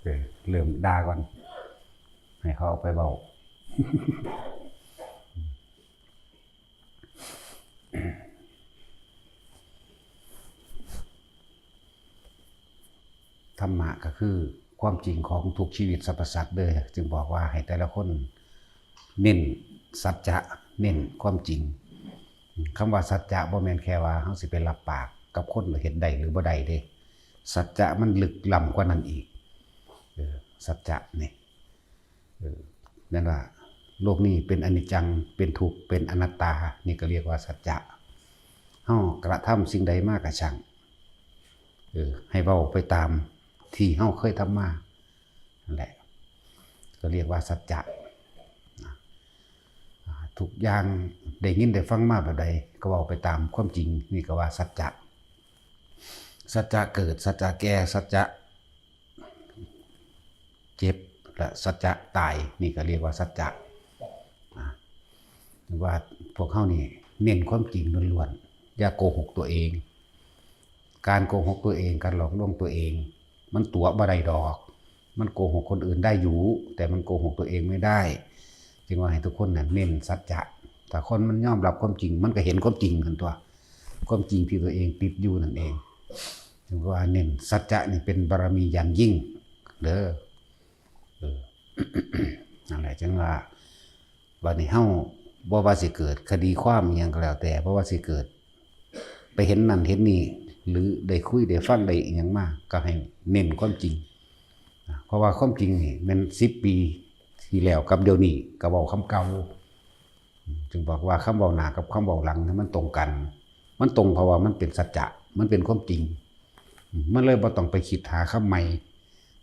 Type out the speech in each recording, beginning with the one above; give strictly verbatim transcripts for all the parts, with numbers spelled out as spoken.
เออเริ่มด่าก่อน ให้เขาเอาไปเว้า ธรรมะก็คือความจริงของทุกชีวิตสรรพสัตว์เด้อ จึงบอกว่าให้แต่ละคนเน้นสัจจะ เน้นความจริง คำว่าสัจจะบ่แม่นแค่ว่าเฮาสิไปรับปากกับคนแล้วเฮ็ดได้หรือบ่ได้เด้ สัจจะมันลึกล้ำกว่านั้นอีก เออ สัจจะนี่ เออ นั่นว่า โลกนี้เป็นอนิจจัง เป็นทุกข์ เป็นอนัตตา นี่ก็เรียกว่าสัจจะ เฮากระทำสิ่งใดมาก็ช่าง เออ ให้เว้าไปตามที่เฮาเคยทำมา นั่นแหละ ก็เรียกว่าสัจจะนะ อ่า ทุกอย่างได้ยินได้ฟังมาแบบใด ก็เว้าไปตามความจริง นี่ก็ว่าสัจจะ สัจจะเกิด สัจจะแก่ สัจจะเจ็บ และสัจจะตาย นี่ก็เรียกว่าสัจจะ อ่า ว่าพวกเฮานี่เน้นความจริงล้วนๆ อย่าโกหกตัวเอง การโกหกตัวเอง การหลอกลวงตัวเอง มันตั๋วบ่ได้ดอก มันโกหกคนอื่นได้อยู่ แต่มันโกหกตัวเองไม่ได้ จึงว่าให้ทุกคนน่ะเน้นสัจจะ ถ้าคนมันยอมรับความจริง มันก็เห็นความจริงหั่นตั๊ว ความจริงที่ตัวเองติดอยู่นั่นเอง จึงว่าเน้นสัจจะนี่เป็นบารมีอย่างยิ่งเด้อ เออ นั่นแหละ จึงว่า บัดนี้เฮา บ่ว่าสิเกิดคดีความอิหยังก็แล้วแต่ บ่ว่าสิเกิด ไปเห็นนั่นเห็นนี่ หรือได้คุยได้ฟังได้อิหยังมา ก็ให้เน้นความจริงนะ เพราะว่าความจริงนี่แม่นสิบปีที่แล้วกับเดี๋ยวนี้ก็เว้าคำเก่า จึงบอกว่าคำเว้าหน้ากับคำเว้าหลังนี่มันตรงกัน มันตรงเพราะว่ามันเป็นสัจจะ มันเป็นความจริง มันเลยบ่ต้องไปคิดหาคำใหม่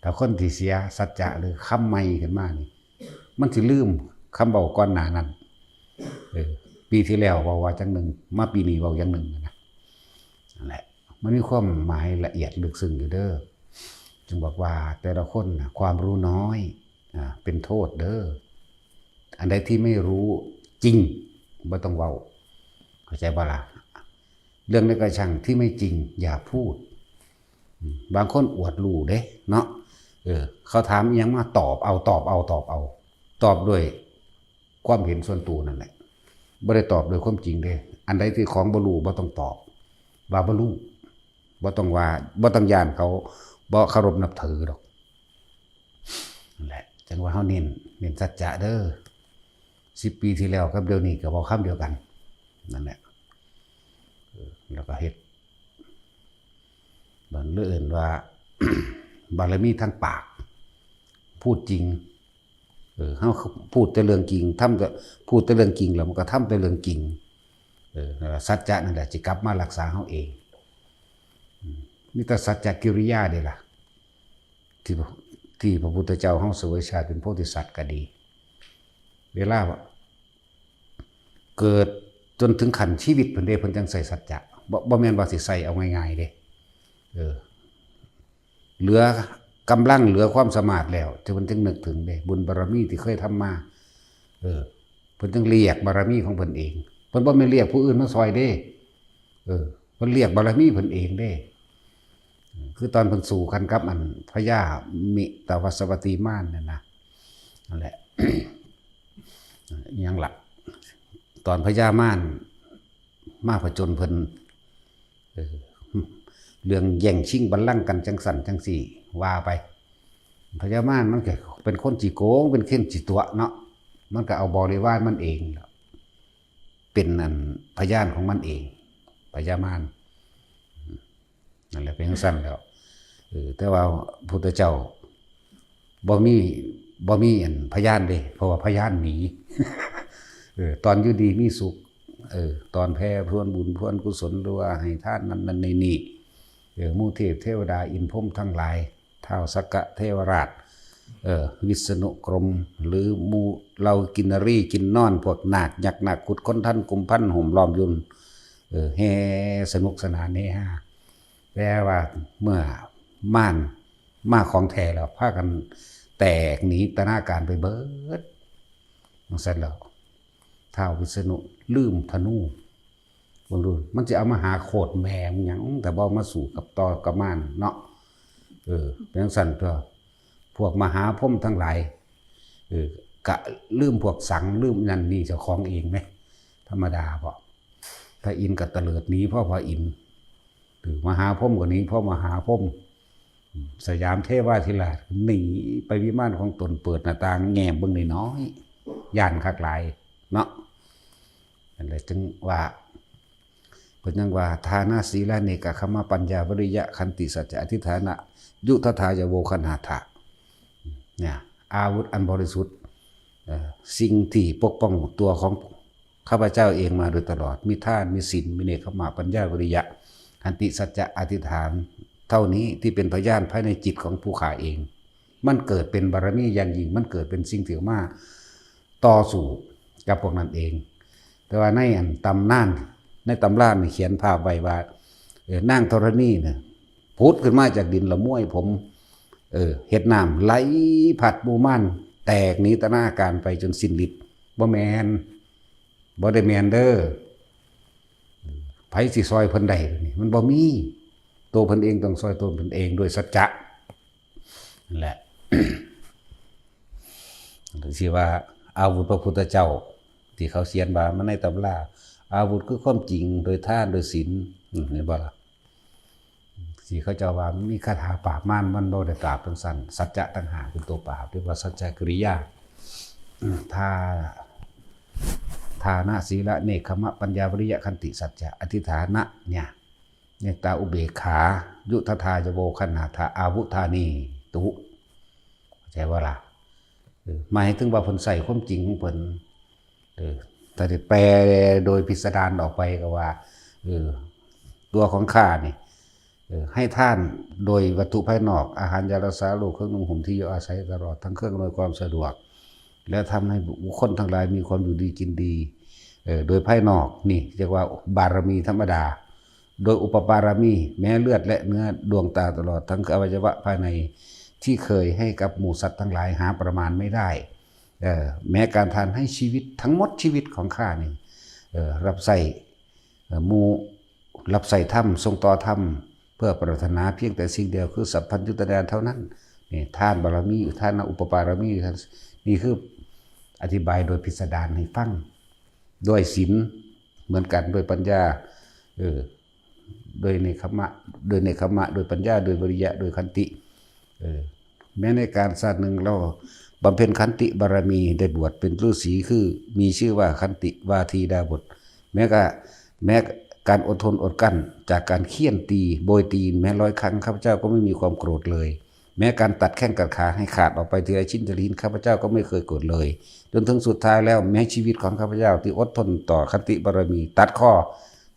ถ้าคนที่เสียสัจจะหรือคำใหม่ขึ้นมานี่ มันสิลืมคำเว้าก่อนหน้านั้น เออ ปีที่แล้วเว้าว่าจั่งหนึ่ง มาปีนี้เว้าอย่างหนึ่งนะ นั่นแหละ มันมีความหมายละเอียดลึกซึ้งอยู่เด้อ จึงบอกว่าแต่ละคนน่ะ ความรู้น้อย อ่า เป็นโทษเด้อ อันใดที่ไม่รู้จริง บ่ต้องเว้า เข้าใจบ่ล่ะ เรื่องใดก็ช่างที่ไม่จริงอย่าพูด อืม บางคนอวดรู้เด้เนาะ เออ เขาถามอิหยังมาตอบเอา ตอบเอา ตอบเอา ตอบด้วยความเห็นส่วนตัวนั่นแหละ บ่ได้ตอบด้วยความจริงเด้ อันใดที่ของบ่รู้บ่ต้องตอบ ว่าบ่รู้ บ่ต้องว่า บ่ต้องย้านเขาบ่เคารพนับถือดอก นั่นแหละ จังว่าเฮาเน้น เน้นสัจจะเด้อ สิบปีที่แล้วกับเดี๋ยวนี้ก็เว้าคำเดียวกัน นั่นแหละ เออ แล้วก็เฮ็ด บัดเอิ้นว่า บารมีทางปาก พูดจริง เออ เฮาพูดแต่เรื่องจริง ทำแต่ พูดแต่เรื่องจริง แล้วมันก็ทำแต่เรื่องจริง เออ นั่นล่ะ สัจจะนั่นแหละ สิกลับมารักษาเฮาเอง อืม มีแต่สัจจกิริยาเด้ล่ะ ที่ ที่พระพุทธเจ้าเฮาเสวยชาติเป็นโพธิสัตว์ก็ดี เวลาเกิดจนถึงขั้นชีวิตเพิ่นเด้ เพิ่นจังใส่สัจจะ บ่ บ่แม่นว่าสิใส่เอาง่ายๆเด้ เออ เหลือกำลัง เหลือความสามารถแล้ว ที่เพิ่นจังนึกถึงเด้ บุญบารมีที่เคยทำมา เออ เพิ่นจังเรียกบารมีของเพิ่นเอง เพิ่นบ่แม่นเรียกผู้อื่นมาซอยเด้ เออ เพิ่นเรียกบารมีเพิ่นเองเด้ คือตอนเพิ่นสู้กันกับอันพญามิตวสวัตตีมารนั่นนะ นั่นแหละ อิหยังล่ะ ตอนพญามารมาผจญเพิ่น เออ เรื่องแย่งชิงบัลลังก์กันจังซั่นจังซี่ ว่าไป พญามารมันก็เป็นคนขี้โกง เป็นคนขี้ตั๋วเนาะ มันก็เอาบริวารมันเองล่ะ เป็นอันพยานของมันเอง พญามาร นั่นแหละ เป็นจั่งซั้นแล้ว เออ แต่ว่าพุทธเจ้าบ่มี บ่มีอันพยานเด้ เพราะว่าพยานหนี เออ ตอนอยู่ดีมีสุข เออ ตอนแผ่ผลบุญผลกุศล หรือว่าให้ทานนั่นนั่นนี่นี่ เออ หมู่เทพเทวดาอินทร์พรหมทั้งหลาย ท้าวสักกะเทวราช เออ วิษณุกรม หรือหมู่เหล่ากินนรีกินนอน พวกนาคยักษ์นาคคุดคนทันกุมพันห้อมล้อมอยู่ เออ แห่สนุกสนานเฮฮา แต่ว่าเมื่อมารมาของแท้แล้ว พากันแตกหนีตนาการไปเบิด จั่งซั้นแล้ว ท้าววิษณุลืมธนู เบิ่งดู มันสิเอามาหาโคตรแม่มันหยัง แต่บ่มาสู้กับต่อกับมารเนาะ เออ เป็นจั่งซั่นตัว พวกมหาพรหมทั้งหลาย เออ กะลืมพวกสัง ลืมนั่นนี่เจ้าของเองไหม ธรรมดาบ่ พระอินทร์ก็เตลิดหนีเพราะพระอินทร์ เออ มหาพรหมก็หนีเพราะมหาพรหม สยามเทวาธิราชหนีไปวิมานของตน เปิดหน้าต่างแง้มเบิ่งน้อยๆ ย่านคักหลายเนาะ นั่นแหละจึงว่า เพิ่นยังว่า ทานะสีลาเนกขมะปัญญาวิริยะขันติสัจจะอธิฐานะ ยุทธทายโวคณาถะ เนี่ย อาวุธอันบริสุทธิ์ เอ่อ สิ่งที่ปกป้องตัวของข้าพเจ้าเองมาโดยตลอด มีทาน มีศีล มีเนกขมะ ปัญญา วิริยะ ขันติ สัจจะ อธิษฐาน เท่านี้ที่เป็นพยานภายในจิตของผู้ข้าเอง มันเกิดเป็นบารมีอย่างยิ่ง มันเกิดเป็นสิ่งที่มาต่อสู้กับพวกนั้นเอง แต่ว่าในอันตำนาน ในตำรานี่เขียนภาพไว้ว่า เอ่อ นางธรณีเนี่ยผุดขึ้นมาจากดินละม้วยผม เออ เฮ็ดน้ำไหลพัดหมู่มารแตกหนีตนาการไปจนสิ้นฤทธิ์ บ่แม่น บ่ได้แม่นเด้อ ไผสิซอยเพิ่นได้นี่ มันบ่มี ตัวเพิ่นเองต้องซอยตัวเพิ่นเองด้วยสัจจะ นั่นแหละ สิว่าอาวุธพระพุทธเจ้า ที่เขาเขียนว่ามาในตำรา อาวุธคือความจริง โดยทาน โดยศีล อืม เห็นบ่ล่ะ สิเขาเจ้าว่ามีคาถาปราบมาร มันบ่ได้ปราบจั่งซั่น สัจจะต่างหากเป็นตัวปราบ เรียกว่าสัจจกิริยา อืม ทา ทานะ ศีละ เนกขมะ ปัญญา วิริยะ ขันติ สัจจะ อธิฐานะ เนี่ย เมตตา อุเบกขา ยุทธทายโวคณาถะ อาวุธานีตุ เข้าใจบ่ล่ะ เออ หมายถึงว่าเพิ่นใช้ความจริงของเพิ่น เออ ถ้าได้แปลโดยพิสดารออกไปก็ว่า เออ ตัวของข้านี่ เออ ให้ทานโดยวัตถุภายนอก อาหาร ยารักษาโรค เครื่องนุ่งห่ม ที่อยู่อาศัย ตลอดทั้งเครื่องอำนวยความสะดวก และทำให้บุคคลทั้งหลายมีความอยู่ดีกินดี เออ โดยภายนอก นี่เรียกว่าบารมีธรรมดา โดยอุปปารมี แม้เลือดและเนื้อ ดวงตา ตลอดทั้งอวัยวะภายใน ที่เคยให้กับหมู่สัตว์ทั้งหลายหาประมาณไม่ได้ เออ แม้การทานให้ชีวิตทั้งหมดชีวิตของข้านี่ เออ รับใช้ เออ หมู่ รับใช้ธรรม ส่งต่อธรรม เพื่อปรารถนาเพียงแต่สิ่งเดียวคือสัพพัญญุตญาณเท่านั้น นี่ทานบารมี ทานอุปปารมี นี่คืออธิบายโดยพิสดารให้ฟัง ด้วยศีลเหมือนกัน ด้วยปัญญา เออ โดยเนกขมะ โดยเนกขมะ โดยปัญญา โดยวิริยะ โดยขันติ เออ แม้ในการชาติหนึ่งเราบำเพ็ญขันติบารมี ได้บวชเป็นฤาษี คือมีชื่อว่าขันติวาทีดาบส แม้กะ แม้การอดทนอดกลั้นจากการเฆี่ยนตี โบยตี แม้ร้อยครั้ง ข้าพเจ้าก็ไม่มีความโกรธเลย แม้การตัดแข้งตัดขาให้ขาดออกไปทีละชิ้นทีละชิ้น ข้าพเจ้าก็ไม่เคยโกรธเลย จนถึงสุดท้ายแล้ว แม้ชีวิตของข้าพเจ้าที่อดทนต่อขันติบารมี ตัดข้อ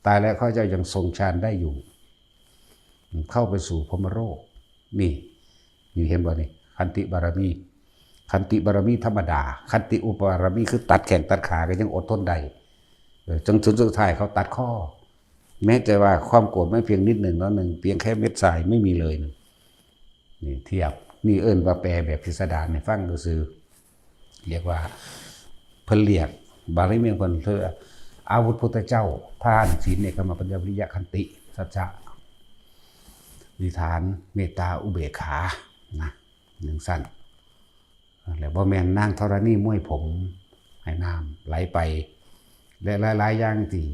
ตายแล้วข้าพเจ้ายังทรงฌานได้อยู่ เข้าไปสู่พรหมโลก นี่ นี่เห็นบ่นี่ ขันติบารมี ขันติบารมีธรรมดา ขันติอุปปารมีคือตัดแข้งตัดขาก็ยังอดทนได้ เออ จนถึงสุดท้ายเขาตัดข้อ แม้แต่ว่าความโกรธไม่เพียงนิดหนึ่งน้อยหนึ่ง เพียงแค่เม็ดทรายไม่มีเลยหนึ่ง นี่เทียบ นี่เอิ้นว่าแปลแบบพิสดารให้ฟังซื่อๆ เรียกว่า เพิ่นเรียก บาลีเมืองเพิ่นเรียกว่าอาวุธพุทธเจ้า ทาน ศีล เนกขมะ ปัญญา วิริยะ ขันติ สัจจะ อธิษฐาน เมตตา อุเบกขา นะ จั่งซั่น แล้วบ่แม่นนางธรณีม้วยผม ให้น้ำไหลไป และหลายๆอย่างที่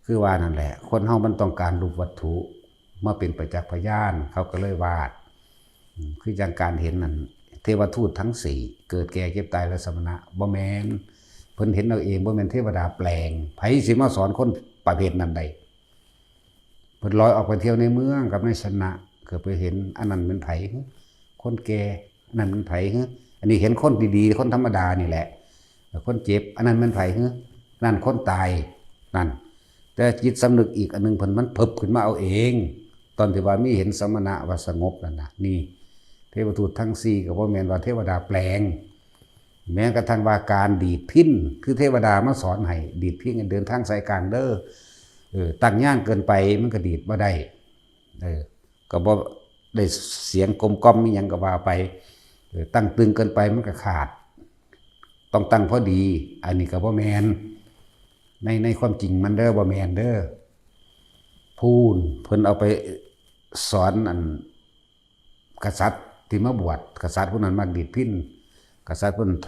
คือว่านั่นแหละ คนเฮามันต้องการรูปวัตถุมาเป็นประจักษ์พยาน เขาก็เลยวาด อืม คือจั่งการเห็นนั่น เทวทูตทั้งสี่ เกิดแก่เจ็บตายและสมณะ บ่แม่น เพิ่นเห็นเอาเอง บ่แม่นเทวดาแปลง ไผสิมาสอนคนประเภทนั้นได้ เพิ่นลอยออกไปเที่ยวในเมืองกับนายชนะ ก็ไปเห็น อันนั้นแม่นไผ คนแก่ อันนั้นแม่นไผ อันนี้เห็นคนดีๆ คนธรรมดานี่แหละ คนเจ็บ อันนั้นแม่นไผ อันนั้นคนตาย นั่น แต่จิตสำนึกอีกอันหนึ่งเพิ่นมันเพิบขึ้นมาเอาเอง ตอนที่ว่ามีเห็นสมณะว่าสงบนั่นน่ะ นี่ เทวทูตทั้งสี่ก็บ่แม่นว่าเทวดาแปลง แม้กระทั่งว่าการดีดพิณ คือเทวดามาสอนให้ดีดพิณ เดินทางสายกลางเด้อ เออ ตั้งย่างเกินไปมันก็ดีดบ่ได้ เออ ก็บ่ได้เสียงกลมกล่อมอิหยังก็ว่าไป เออ ตั้งตึงเกินไปมันก็ขาด ต้องตั้งพอดี อันนี้ก็บ่แม่น ใน ในความจริงมันเด้อ บ่แม่นเด้อ พูน เพิ่นเอาไป สอนอันกษัตริย์ที่มาบวช กษัตริย์ผู้นั้นมักดีดพิณ กษัตริย์ผู้นั้น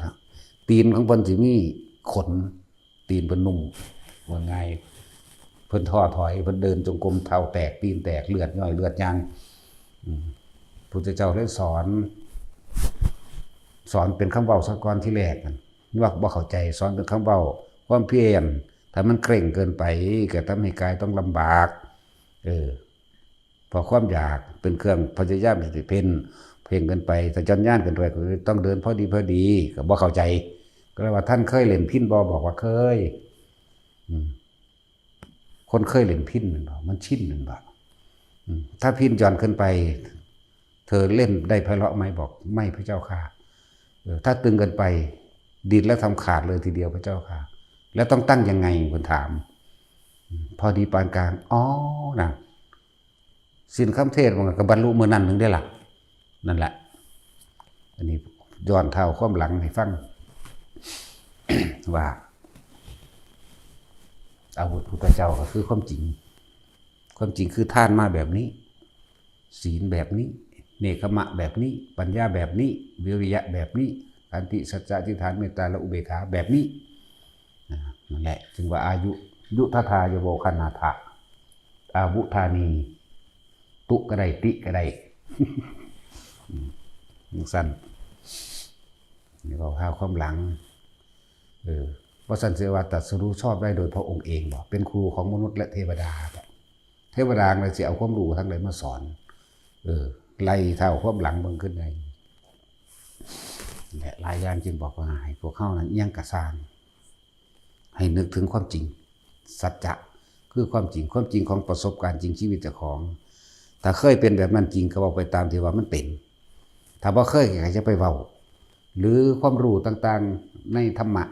ตีนของเพิ่นสิมีขน ตีนเพิ่นนุ่ม ว่าง่าย เพิ่นท้อถอย เพิ่นเดินจงกรมเท้าแตกตีนแตกเลือดย้อยเลือดยาง อืม พุทธเจ้าเลยสอน สอนเป็นคำเว้าซะก่อนทีแรกนั่น ว่าบ่เข้าใจ สอนเป็นคำเว้า ความเพียร ถ้ามันเคร่งเกินไป ก็ทำให้กายต้องลำบาก เออ เพราะความอยากเป็นเครื่องพยายามที่สิเพ่ง เพ่งเกินไป ถ้าหย่อนยานเกินไป ก็ต้องเดินพอดีพอดี ก็บ่เข้าใจ ก็เลยว่า ท่านเคยเล่นพิณบ่ บอกว่าเคย อืม คนเคยเล่นพิณแม่นบ่ มันชินแม่นบ่ อืม ถ้าพิณหย่อนเกินไป เธอเล่นได้ไพเราะไหม บอก ไม่พระเจ้าข้า เออ ถ้าตึงเกินไป ดีดแล้วทำขาดเลยทีเดียวพระเจ้าข้า แล้วต้องตั้งยังไง เพิ่นถาม อืม พอดีปานกลาง อ๋อ นะ ศีลคำเทศน์มันก็บรรลุมื้อนั้นหนึ่งได้ล่ะ นั่นแหละ อันนี้ย้อนเท้าความหลังให้ฟัง ว่า อาวุธพุทธเจ้าก็คือความจริง ความจริงคือทานมาแบบนี้ ศีลแบบนี้ เนกขมะแบบนี้ ปัญญาแบบนี้ วิริยะแบบนี้ ขันติ สัจจะ อธิษฐาน เมตตา และอุเบกขาแบบนี้ นะ นั่นแหละ จึงว่าอายุ ยุทธทา ยโว คณาทะ อาวุธานี ตุก็ได้ ติก็ได้ อืม จังซั่น นี่เว้าข่าวความหลัง เออ เพราะซั่นสิว่าตรัสรู้ชอบได้โดยพระองค์เองบ่ เป็นครูของมนุษย์และเทวดาบ่ เทวดาเลยสิเอาความรู้ทางใดมาสอน เออ ไล่เท้าความหลังเบิ่งขึ้นไง และหลายอย่างจึงบอกว่าให้พวกเฮานั้นอิหยังกะซ่าง ให้นึกถึงความจริง สัจจะ คือความจริง ความจริงของประสบการณ์จริงชีวิตเจ้าของ ถ้าเคยเป็นแบบนั้นจริงก็เว้าไปตามที่ว่ามันเป็น ถ้าบ่เคยก็อย่าไปเว้า หรือความรู้ต่างๆในธรรมะ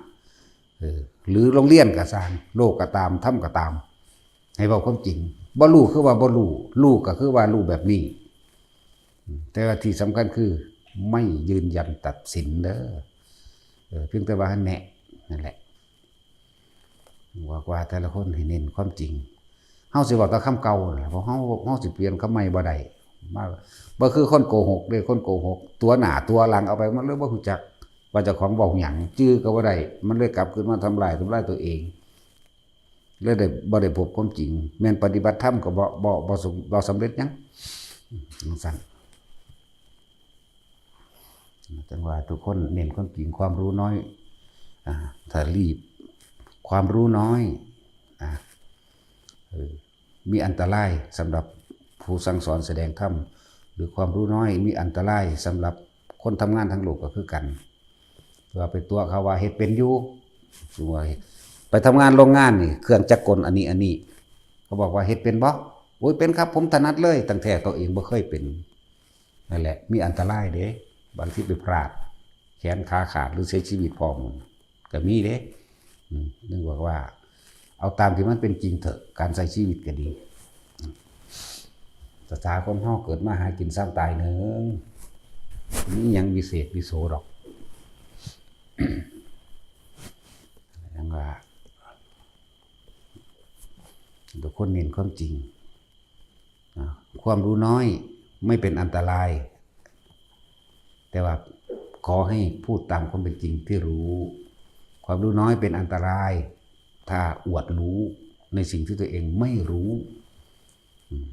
เออ หรือโรงเรียนก็ซ่าง โลกก็ตาม ธรรมก็ตาม ให้เว้าความจริง บ่รู้คือว่าบ่รู้ รู้ก็คือว่ารู้แบบนี้ อืม แต่ว่าที่สำคัญคือไม่ยืนยันตัดสินเด้อ เออ เพียงแต่ว่าแนะ นั่นแหละ บอกว่าแต่ละคนให้เน้นความจริง เฮาสิเว้าแต่คำเก่านั่นแหละ เพราะเฮา เฮาสิเปลี่ยนคำใหม่บ่ได้ มา บ่คือคนโกหกเด้ คนโกหก ตั๋วหน้าตั๋วหลังเอาไป มันเลยบ่รู้จักว่าเจ้าของเว้าหยัง จื่อก็บ่ได้ มันเลยกลับคืนมาทำลาย ทำลายตัวเอง เลยได้ บ่ได้พบความจริง แม่นปฏิบัติธรรมก็บ่ บ่ บ่สม บ่สำเร็จหยัง จังซั่น จังว่าทุกคนเน้นความจริง ความรู้น้อย อ่า ถ้ารีบ ความรู้น้อย อ่า เออ มีอันตรายสำหรับผู้สั่งสอนแสดงธรรม หรือความรู้น้อยมีอันตรายสำหรับคนทำงานทั้งโลกก็คือกัน ว่าไปตั๋วเขาว่าเฮ็ดเป็นอยู่ สมมุติว่าไปทำงานโรงงานนี่ เครื่องจักรกลอันนี้ อันนี้ เขาบอกว่าเฮ็ดเป็นบ่ โอ้ย เป็นครับ ผมถนัดเลย ตั้งแต่ตัวเองบ่เคยเป็น นั่นแหละ มีอันตรายเด้ บางทีไปพลาด แขนขาขาดหรือเสียชีวิตพร้อม ก็มีเด้ อืม นึกว่าว่า เอาตามที่มันเป็นจริงเถอะ การใช้ชีวิตก็ดี ภาษาคนเฮาเกิดมาหากินซ้ำตายหนึ่ง มีหยังวิเศษวิโสดอก ยังว่า ทุกคนเน้นความจริง อ่ะ ความรู้น้อยไม่เป็นอันตราย แต่ว่าขอให้พูดตามความเป็นจริงที่รู้ ความรู้น้อยเป็นอันตราย ถ้าอวดรู้ในสิ่งที่ตัวเองไม่รู้ อืม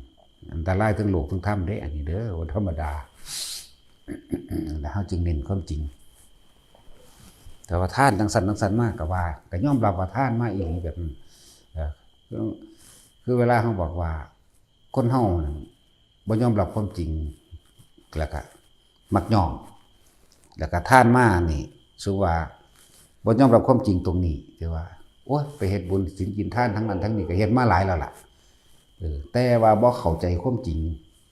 อันตรายทั้งโลกทั้งธรรมเด้ อันนี้เด้อ บ่ธรรมดา แล้วเฮาจึงเน้นความจริง แต่ว่าทานจังซั่นจังซั่นมาก็ว่า ก็ยอมรับว่าทานมาอีหลีแบบนั้น เอ่อ คือ คือเวลาเฮาบอกว่า คนเฮานั่นบ่ยอมรับความจริง แล้วก็มักยอม แล้วก็ทานมานี่ สมมุติว่าบ่ยอมรับความจริงตรงนี้ ที่ว่า โอ๊ย ไปเฮ็ดบุญศีลกินทานทั้งนั้นทั้งนี้ ก็เฮ็ดมาหลายแล้วล่ะ เออ แต่ว่าบ่เข้าใจความจริง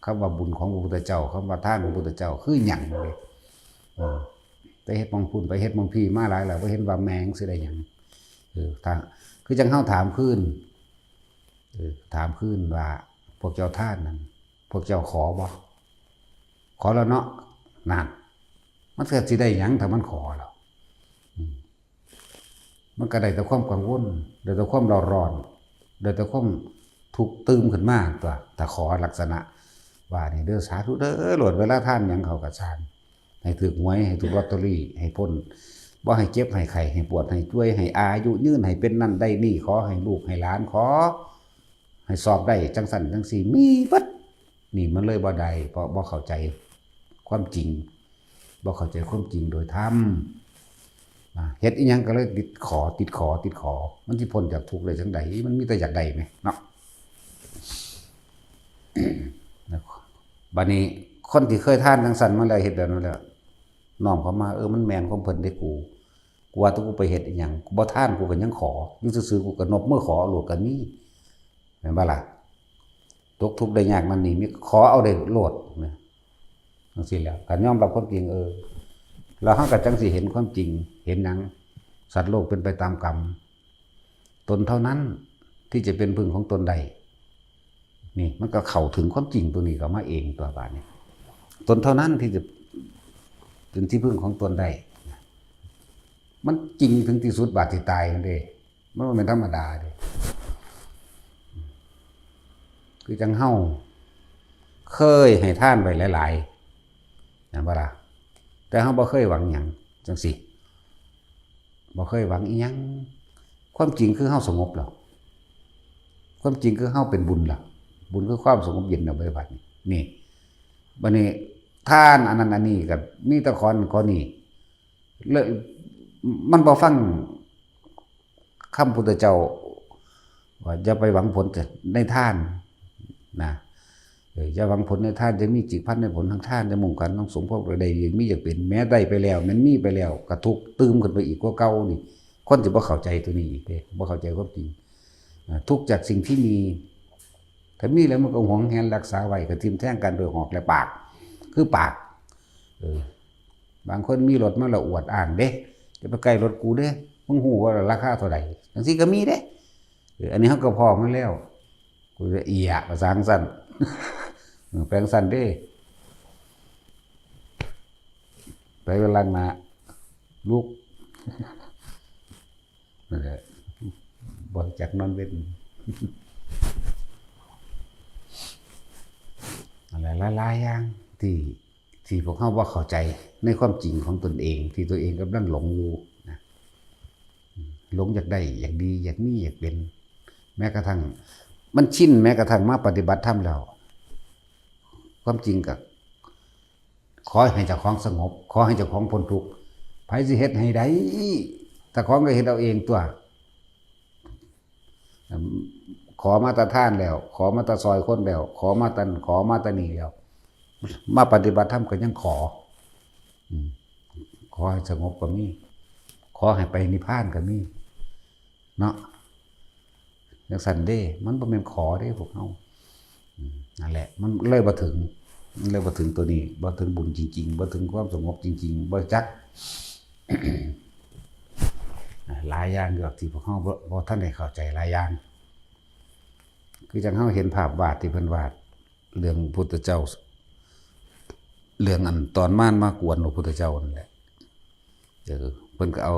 คำว่าบุญของพระพุทธเจ้า คำว่าทานของพระพุทธเจ้า คือหยังเด้ เออ ไปเฮ็ดหม่องพุ้น ไปเฮ็ดหม่องพี้มาหลายแล้ว บ่เห็นว่าแม่งสิได้หยัง เออ ถ้า คือจั่งเฮาถามคืน เออ ถามคืนว่า พวกเจ้าทานนั่น พวกเจ้าขอบ่ ขอแล้วเนาะ นั่น มันก็สิได้หยังถ้ามันขอแล้ว อืม มันก็ได้แต่ความกังวล ได้แต่ความเร่าร้อน ได้แต่ความทุกข์ตื่มขึ้นมาตั๊ว ถ้าขอลักษณะ บาดนี้เด้อ สาธุเด้อ โลด เวลาทานหยังเขาก็ซ่าง ให้ถืกหวย ให้ถืกลอตเตอรี่ ให้พ้น บ่ให้เจ็บ ให้ไข้ ให้ปวด ให้จ่วย ให้อายุยืน ให้เป็นนั่นได้นี่ ขอให้ลูกให้หลาน ขอให้สอบได้จังซั่นจังซี่ มีเบิด นี่มันเลยบ่ได้ เพราะบ่เข้าใจความจริง บ่เข้าใจความจริงโดยธรรม นะ เฮ็ดอีหยังก็เลยติดขอ ติดขอ ติดขอ มันสิพ้นจากทุกข์ได้จังใด มันมีแต่อยากได้แหมเนาะ บัดนี้คนที่เคยทานจังซั่นมาแล้ว เฮ็ดแบบนั้นแล้ว น้อมเข้ามา เออ มันแม่นของเพิ่นเด้ กู กูว่าแต่กูไปเฮ็ดอีหยัง กูบ่ทาน กูก็ยังขอ อยู่ซื่อๆ กูก็นบมือขอเอาโลดก็มี แม่นบ่ล่ะ ตกทุกข์ได้ยากนั่นนี่ มีขอเอาได้โลดนะ จังซี่แหล้ว การยอมรับความจริง เออ แล้วเฮาก็จังสิเห็นความจริง เห็นหยัง สัตว์โลกเป็นไปตามกรรม ตนเท่านั้นที่จะเป็นพึ่งของตนได้ นี่มันก็เข้าถึงความจริงตัวนี้ก็มาเองตัวบาดนี้ ตนเท่านั้นที่จะเป็นที่พึ่งของตนได้ มันจริงถึงที่สุดบาดที่ตายนั่นเด้ มันบ่แม่นธรรมดาเด้ คือจังเฮาเคยให้ทานไว้หลายๆ แม่นบ่ล่ะ แต่เฮาบ่เคยหวังหยัง จังซี่ บ่เคยหวังอีหยัง ความจริงคือเฮาสงบแล้ว ความจริงคือเฮาเป็นบุญแล้ว บุญคือความสงบเย็นแล้ว บัดนี้ นี่ บัดนี้ ทานอันนั้นอันนี้ก็มีแต่ขอนั่นขอนี่ แล้วมันบ่ฟังคำพุทธเจ้า ว่าอย่าไปหวังผลในทานนะ เออ อย่าหวังผลในทาน จะมีจิตพันในผลทางทาน จะมุ่งกันทางสมภพใดๆ มีอยากเป็น แม้ได้ไปแล้ว แม้นมีไปแล้ว ก็ทุกข์ตื่มขึ้นไปอีกกว่าเก่านี่ คนสิบ่เข้าใจตัวนี้อีกเด้ บ่เข้าใจความจริง อ่า ทุกข์จากสิ่งที่มี ถ้ามีแล้วมันก็หวงแหนรักษาไว้ ก็ทิ่มแทงกันด้วยหอกและปาก คือปาก เออ บางคนมีรถมาแล้วอวดอ้างเด้ อย่าไปใกล้รถกูเด้ มึงฮู้ว่าราคาเท่าใด จังซี่ก็มีเด้ เออ อันนี้เฮาก็พ้อมาแล้ว กูจะเอียะภาษาจั่งซั่น เออ แปลงซั่นเด้ ไปล้างหน้า ลุก นั่นแหละ บ่จักนอนเว้น อะไรหลายๆอย่างที่ ที่พวกเฮาบ่เข้าใจในความจริงของตนเอง ที่ตัวเองกำลังหลงอยู่นะ หลงอยากได้ อยากดี อยากมี อยากเป็น แม้กระทั่ง มันชิน แม้กระทั่งมาปฏิบัติธรรมแล้ว ความจริงก็ ขอให้เจ้าของสงบ ขอให้เจ้าของพ้นทุกข์ ไผสิเฮ็ดให้ได้ เจ้าของก็เฮ็ดเอาเองตัว ขอมาแต่ทานแล้ว ขอมาแต่ซอยคนแล้ว ขอมาแต่ ขอมาแต่นี่แล้ว มาปฏิบัติธรรมก็ยังขอ อืม ขอให้สงบก็มี ขอให้ไปนิพพานก็มี เนาะ จั่งซั่นเด้ มันบ่แม่นขอเด้พวกเฮา อืม นั่นแหละ มันเลยบ่ถึง มันเลยบ่ถึงตัวนี้ บ่ถึงบุญจริงๆ บ่ถึงความสงบจริงๆ บ่จัก หลายอย่างอยู่ที่พวกเฮาบ่ บ่ทันได้เข้าใจหลายอย่าง คือจั่งเฮาเห็นภาพวาดที่เพิ่นวาด เรื่องพุทธเจ้า เรื่องอันตอนมารมากวนพระพุทธเจ้านั่นแหละ เออ เพิ่นก็เอา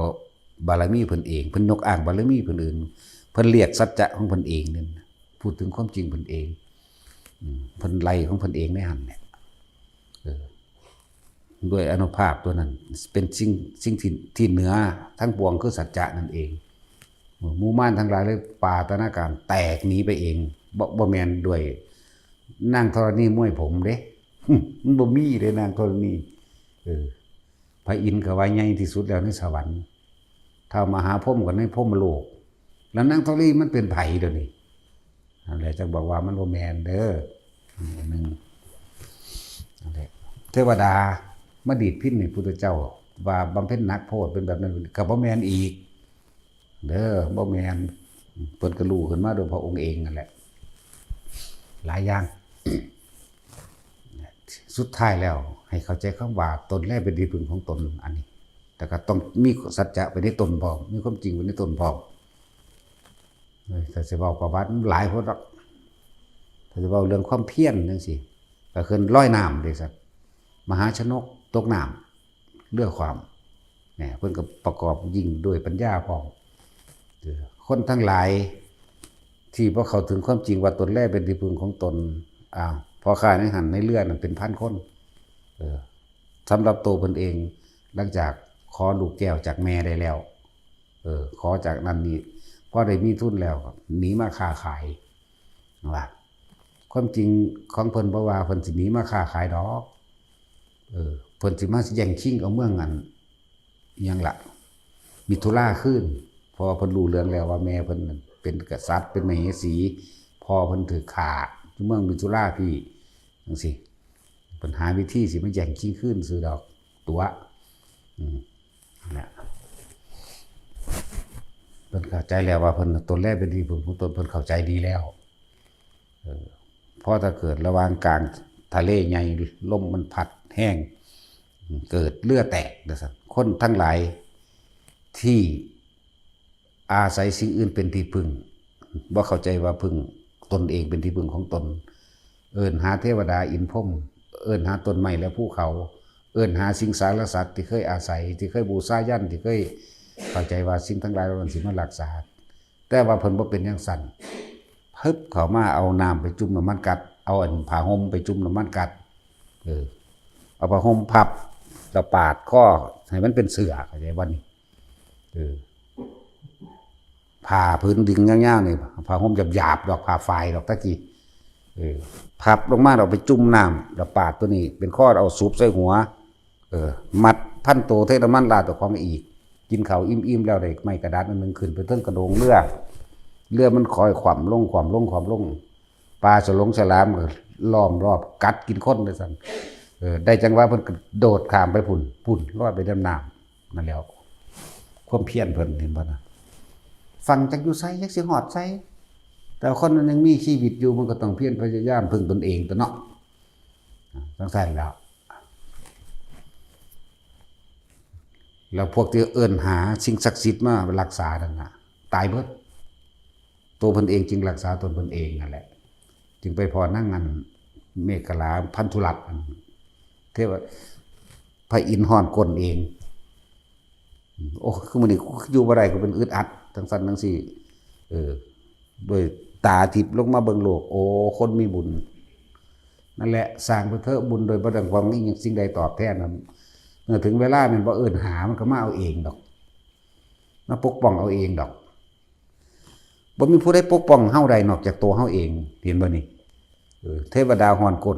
บารมีเพิ่นเอง เพิ่นยกอ้างบารมีเพิ่นอื่น เพิ่นเรียกสัจจะของเพิ่นเองนั่นน่ะ พูดถึงความจริงเพิ่นเอง อืม เพิ่นไล่ของเพิ่นเองในหั่นแหละ เออ ด้วยอานุภาพตัวนั้น เป็นสิ่ง สิ่งที่ ที่เหนือทั้งปวงคือสัจจะนั่นเอง หมู่มารทั้งหลายเลยปาตนาการแตกหนีไปเอง บ่ บ่แม่นด้วยนางธรณีมวยผมเด้ มันบ่มีเด้นางธรณี เออ พระอินทร์ก็ว่าใหญ่ที่สุดแล้วในสวรรค์ ท้าวมหาพรหมก็ในพรหมโลก แล้วนางธรณีมันเป็นไผเดี๋ยวนี้ นั่นแหละจั่งบอกว่ามันบ่แม่นเด้อ อันหนึ่ง นั่นแหละ เทวดามาดีดพิณให้พุทธเจ้า ว่าบำเพ็ญหนักโพด เป็นแบบนั้น ก็บ่แม่นอีก เด้อ บ่แม่น เพิ่นก็รู้ขึ้นมาโดยพระองค์เองนั่นแหละ หลายอย่าง สุดท้ายแล้วให้เข้าใจคำว่าตนแลเป็นที่พึ่งของตน อันนี้ แต่ก็ต้องมีสัจจะไปในตนพร้อม มีความจริงไปในตนพร้อม เอ้ย ถ้าสิเว้าประวัติมันหลายโพดดอก ถ้าสิเว้าเรื่องความเพียรจั่งซี้ ก็คือลอยน้ำเด้ซั่น มหาชนกตกน้ำ เรือคว่ำ เนี่ย เพิ่นก็ประกอบยิ่งด้วยปัญญาพร้อม เออ คนทั้งหลายที่บ่เข้าถึงความจริงว่าตนแลเป็นที่พึ่งของตน อ้าว พ่อค้าในหั้นในเฮือนนั่นเป็นพันคน เออ สำหรับตัวเพิ่นเอง หลังจากขอลูกแก้วจากแม่ได้แล้ว เออ ขอจากนั้นนี่ พอได้มีทุนแล้ว หนีมาค้าขาย ว่า ความจริงของเพิ่นบ่ว่าเพิ่นสิหนีมาค้าขายดอก เออ เพิ่นสิมาแย่งชิงเอาเมืองอัน อิหยังล่ะ มิถุราคืน เพราะว่าเพิ่นรู้เรื่องแล้วว่าแม่เพิ่นเป็นกษัตริย์ เป็นมเหสี พ่อเพิ่นถูกฆ่าอยู่เมืองมิถุราพี้ จังซี้ เพิ่นหาวิธีสิมาแย่งชิงคืนซื่อดอก ตั๋ว อืม นั่นแหละ เพิ่นเข้าใจแล้วว่าเพิ่น ตนแลเป็นที่พึ่งของตน เพิ่นเข้าใจดีแล้ว เออ เพราะถ้าเกิดระหว่างกลางทะเลใหญ่ ลมมันพัดแฮง เกิดเฮือแตกจังซั้น คนทั้งหลายที่อาศัยสิ่งอื่นเป็นที่พึ่ง บ่เข้าใจว่าพึ่งตนเองเป็นที่พึ่งของตน เอิ้นหาเทวดาอินทร์พรหม เอิ้นหาต้นไม้และภูเขา เอิ้นหาสิงสารสัตว์ที่เคยอาศัย ที่เคยบูชายัญ ที่เคยเข้าใจว่าสิ่งทั้งหลายเหล่านั้นสิมารักษา แต่ว่าเพิ่นบ่เป็นจังซั้น พึบเข้ามาเอาน้ำไปจุ่มน้ำมันกัด เอาอันผ้าห่มไปจุ่มน้ำมันกัด เออ เอาผ้าห่มพับ แล้วปาดคอให้มันเป็นเสื้อ เข้าใจบ่นี่ เออ ผ้าผืนดึงยาวๆนี่ ผ้าห่มหยาบๆดอก ผ้าฝ้ายดอกตะกี้ เออ พับลงมา เอาไปจุ่มน้ำ แล้วปาดตัวนี้ เป็นคอ เอาสูบใส่หัว เออ มัดพันโต เทน้ำมันราดเจ้าของอีก กินข้าวอิ่มๆแล้วได้ไม้กระดาษอันหนึ่ง ขึ้นไปเทิงกระโดงเฮือ เฮือมันค่อยคว่ำลง คว่ำลง คว่ำลง ปลาสลงสลามก็ล้อมรอบกัดกินคนจังซั้น เออ ได้จังหวะเพิ่นกระโดดข้ามไปพุ้น พุ้น ลอยไปดำน้ำ นั่นแหล้ว ความเพียรเพิ่น เห็นบ่นะ ฟังจักอยู่ไส จักสิฮอดไส แต่คนมันยังมีชีวิตอยู่ มันก็ต้องเพียรพยายามพึ่งตนเองตั๊วเนาะ จังซั้นแหล้ว แล้วพวกที่เอิ้นหาสิ่งศักดิ์สิทธิ์มารักษานั่นน่ะ ตายเบิด ตัวเพิ่นเองจึงรักษาตนเพิ่นเองนั่นแหละ จึงไปพ้อนางอันเมขลาพันธุรัตน์อัน เทวะ พระอินทร์ฮ้อนก้นเอง โอ้ คือมื้อนี้กูอยู่บ่ได้ กูเป็นอึดอัด จังซั้นจังซี้ เออ ด้วยตาทิพย์ลงมาเบิ่งโลก โอ้ คนมีบุญ นั่นแหละ สร้างไปเถอะ บุญโดยบ่ต้องหวังอิหยังสิ่งใดตอบแทนนั้น เมื่อถึงเวลาแม่นบ่ เอิ้นหามันก็มาเอาเองดอก มาปกป้องเอาเองดอก บ่มีผู้ใดปกป้องเฮาได้นอกจากตัวเฮาเอง เห็นบ่นี่ เออ เทวดาฮ้อนก้น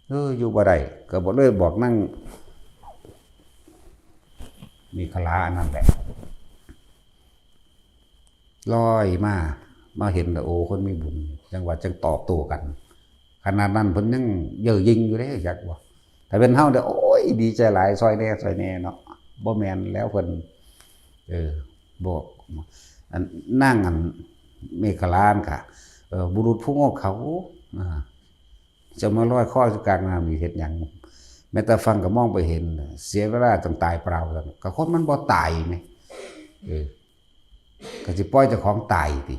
เออ อยู่บ่ได้ ก็บ่เลยบอกนางเมขลาอันนั้นแหละ ลอยมา มาเห็นแล้ว โอ้ คนมีบุญ จังว่าจังตอบโต้กัน ขนาดนั้นเพิ่นยังเย่อหยิ่งอยู่เด้ จักว่า ถ้าเป็นเฮาเด้อ โอ้ย ดีใจหลาย ซ่อยแหน่ ซ่อยแหน่เนาะ บ่แม่นแล้วเพิ่น เออ บอก อัน นางอันเมขลาหั่นกะ เออ บุรุษผู้โง่เขลา อ่า จะมาลอยคออยู่กลางน้ำนี่เฮ็ดหยัง แม้แต่ฟังก็มองบ่เห็น เสียเวลาต้องตายเปล่าซั่น ก็คนมันบ่ตายแหม เออ ก็สิปล่อยเจ้าของตายติ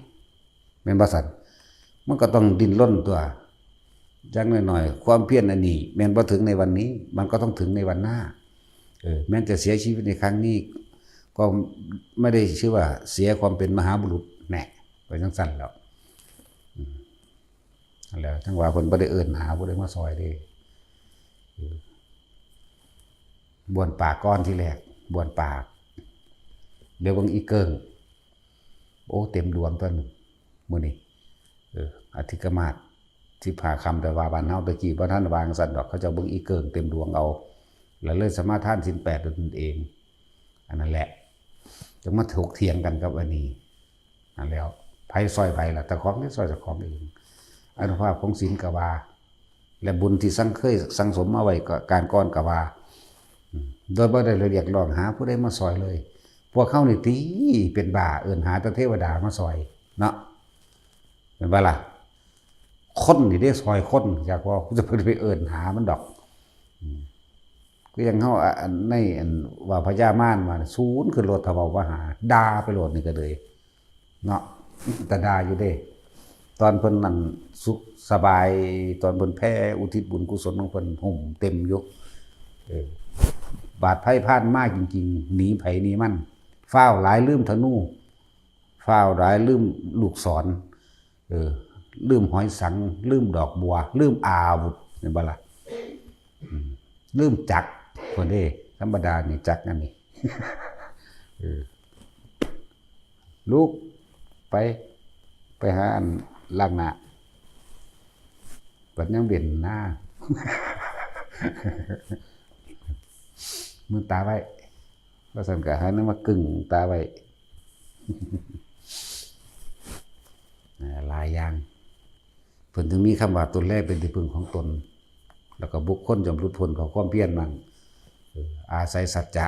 แม่นบ่ซั่น มันก็ต้องดิ้นรนตั๊ว อย่างน้อยๆ ความเพียรอันนี้ แม้นบ่ถึงในวันนี้ มันก็ต้องถึงในวันหน้า เออ แม้นจะเสียชีวิตในครั้งนี้ ก็ไม่ได้ชื่อว่าเสียความเป็นมหาบุรุษแหน่ ไปจังซั่นแล้ว อืม นั่นแหละ จังว่าเพิ่นบ่ได้เอิ้นหาผู้ใดมาซ่อยเด้ เออ บ้วนปากก่อนทีแรก บ้วนปาก เดี๋ยวเบิ่งอีเกิ่ง โอ้ เต็มดวงตั๊วหนึ่ง มื้อนี้ เออ อธิกมาสสิบห้าค่ำ แต่ว่าบ้านเฮาตะกี้บ่ทันว่าจั่งซั้นดอก เขาเจ้าเบิ่งอีเกิ่งเต็มดวงเอา แล้วเลยสมาทานศีลแปดด้วยตนเอง อันนั้นแหละ จังมาถกเถียงกันกับอันนี้ นั่นแหล้ว ไผซ่อยไผล่ะ เจ้าของนี่ซ่อยเจ้าของเอง อานุภาพของศีลก็ว่า และบุญที่สั่งเคยสั่งสมมาไว้ก็การก่อนก็ว่า อืม โดยบ่ได้เรียกร้องหาผู้ใดมาซ่อยเลย พวกเฮานี่ติเป็นบ้า เอิ้นหาแต่เทวดามาซ่อยเนาะ แม่นบ่ล่ะ คนนี่เด้ซ่อยคน อยากว่ากูจะไปเอิ้นหามันดอก อืม คือยังเฮา อ่ะ อันในอันว่าพญามารมาน่ะ สูนขึ้นรถถ้าเว้ามาหา ด่าไปโลดนี่ก็เลย เนาะ แต่ด่าอยู่เด้ ตอนเพิ่นนั่นสุขสบาย ตอนเพิ่นแผ่อุทิศบุญกุศลของเพิ่น ห่มเต็มอยู่ เออ บาดไพร่พ่านมาจริงๆ หนีไผหนีมัน ฟ้าวหลายลืมธนู ฟ้าวหลายลืมลูกศร เออ ลืมหอยสัง ลืมดอกบัว ลืมอาวุธ เห็นบ่ล่ะ อืม ลืมจักร คนเด้ ธรรมดานี่จักรอันนี้ เออ ลุก ไป ไปหาอันล้างหน้า บัดยังเว้นหน้า มือตาไว้ ว่าซั่นก็หาแนวมากึ่งตาไว้ อ่า หลายอย่าง เพิ่นถึงมีคำว่า "ตนแลเป็นที่พึ่งของตน" แล้วก็ "บุคคลย่อมหลุดพ้นเพราะความเพียร" นั่น เออ อาศัยสัจจะ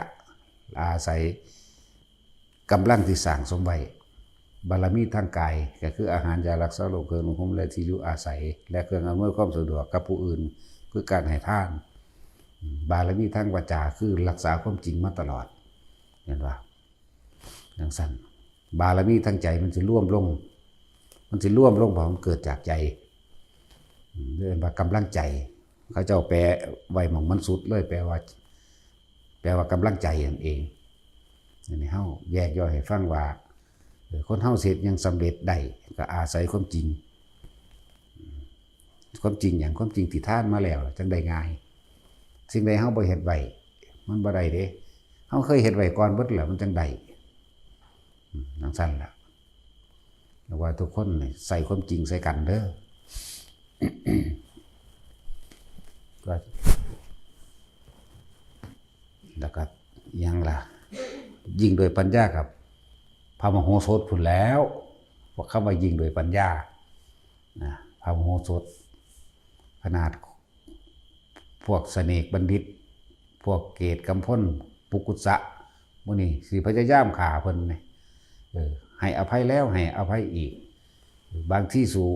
อาศัยกำลังที่สร้างสมไว้ บารมีทางกาย ก็คืออาหาร ยารักษาโรค เครื่องนุ่งห่ม และที่อยู่อาศัย และเครื่องอำนวยความสะดวกกับผู้อื่น คือการให้ทาน บารมีทางวาจา คือรักษาความจริงมาตลอด เห็นบ่ จั่งซั่น บารมีทางใจมันสิรวมลง มันสิรวมลง เพราะมันเกิดจากใจ อืม เรียกว่ากำลังใจ เขาเจ้าแปลไว้หม่องมันสุดเลย แปลว่า แปลว่ากำลังใจนั่นเอง อันนี้เฮาแยกย่อยให้ฟังว่า เออ คนเฮาสิเฮ็ดหยังสำเร็จได้ ก็อาศัยความจริง ความจริงหยัง ความจริงที่ทานมาแล้ว จั่งได้ง่าย สิ่งใดเฮาบ่เฮ็ดไว้ มันบ่ได้เด้ เฮาเคยเฮ็ดไว้ก่อนเบิดแล้ว มันจั่งได้ อืม จั่งซั่นล่ะ แล้วว่าทุกคนนี่ใส่ความจริงใส่กันเด้อ ก็ แล้วก็หยังล่ะ ยิ่งโดยปัญญากับพระมโหสถพุ้นแล้ว พวกคำว่ายิ่งโดยปัญญา นะ พระมโหสถ ขนาดพวกเสน่ห์บัณฑิต พวกเกตุกำพล ปุกุสะ หมู่นี้สิพยายามฆ่าเพิ่นนี่ เออ ให้อภัยแล้วให้อภัยอีก บางทีสู้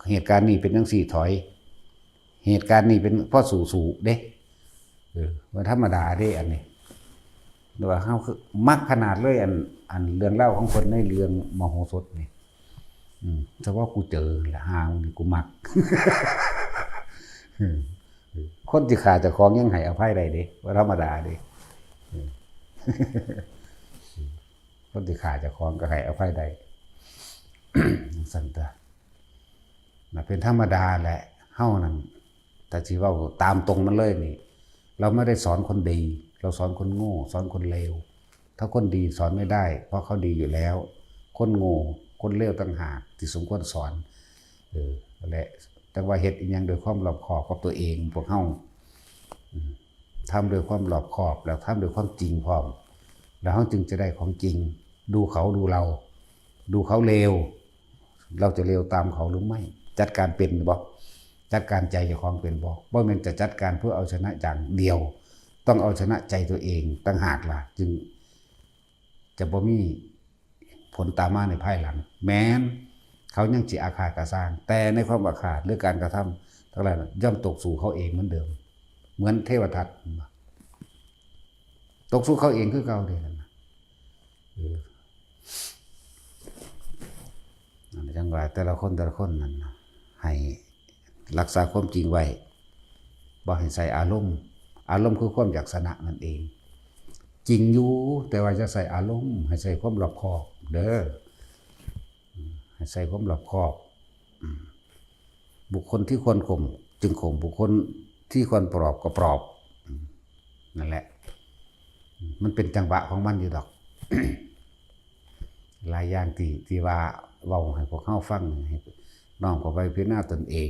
เหตุการณ์นี้เป็นจั่งซี้ถอย เหตุการณ์นี้เป็น พอสู้ๆ เด้ เออ บ่ธรรมดาเด้อันนี้ แต่ว่าเฮาคือมักขนาดเลย อัน อันเรื่องราวของเพิ่นในเรื่องมโหสถนี่ อืม เฉพาะกูเจอละ หามึงนี่กูมัก อืม คนที่ฆ่าเจ้าของยังให้อภัยได้เด้ บ่ธรรมดาเด้ อืม คนที่ฆ่าเจ้าของก็ให้อภัยได้ จั่งซั่นตั๊ว น่ะ เป็นธรรมดาแหละ เฮานั่น ถ้าสิเว้าตามตรงมันเลยนี่ เราไม่ได้สอนคนดี เราสอนคนโง่ สอนคนเลว ถ้าคนดีสอนไม่ได้ เพราะเขาดีอยู่แล้ว คนโง่ คนเลวต่างหากที่สมควรสอน เออ นั่นแหละ แต่ว่าเฮ็ดอิหยังด้วยความรอบคอบกับตัวเอง พวกเฮา อืม ทำด้วยความรอบคอบ แล้วทำด้วยความจริงพร้อม แล้วเฮาจึงจะได้ของจริง ดูเขาดูเรา ดูเขาเลว เราจะเลวตามเขาหรือไม่ จัดการเป็นบ่ จัดการใจเจ้าของเป็นบ่ บ่แม่นจะจัดการเพื่อเอาชนะอย่างเดียว ต้องเอาชนะใจตัวเองต่างหากล่ะ จึงจะบ่มีผลตามมาในภายหลัง แม้นเขายังสิอาฆาตก็ซ่าง แต่ในความอาฆาตหรือการกระทำทั้งหลายนั้นย่อมตกสู่เขาเองเหมือนเดิม เหมือนเทวทัต ตกสู่เขาเองคือเก่าเด้นั่นน่ะ เออ นั่นจั่งว่าแต่ละคนแต่ละคนนั่นน่ะ ให้รักษาความจริงไว้ บ่ให้ใส่อารมณ์ อารมณ์คือความอยากชนะนั่นเอง จริงอยู่ แต่ว่าอย่าใส่อารมณ์ ให้ใส่ความรอบคอบเด้อ ให้ใส่ความรอบคอบ อืม บุคคลที่ควรข่มจึงข่ม บุคคลที่ควรปลอบก็ปลอบ อืม นั่นแหละ มันเป็นจังหวะของมันอยู่ดอก หลายอย่างที่ ที่ว่าเว้าให้พวกเฮาฟัง ให้น้อมเข้าไปพิจารณาตนเอง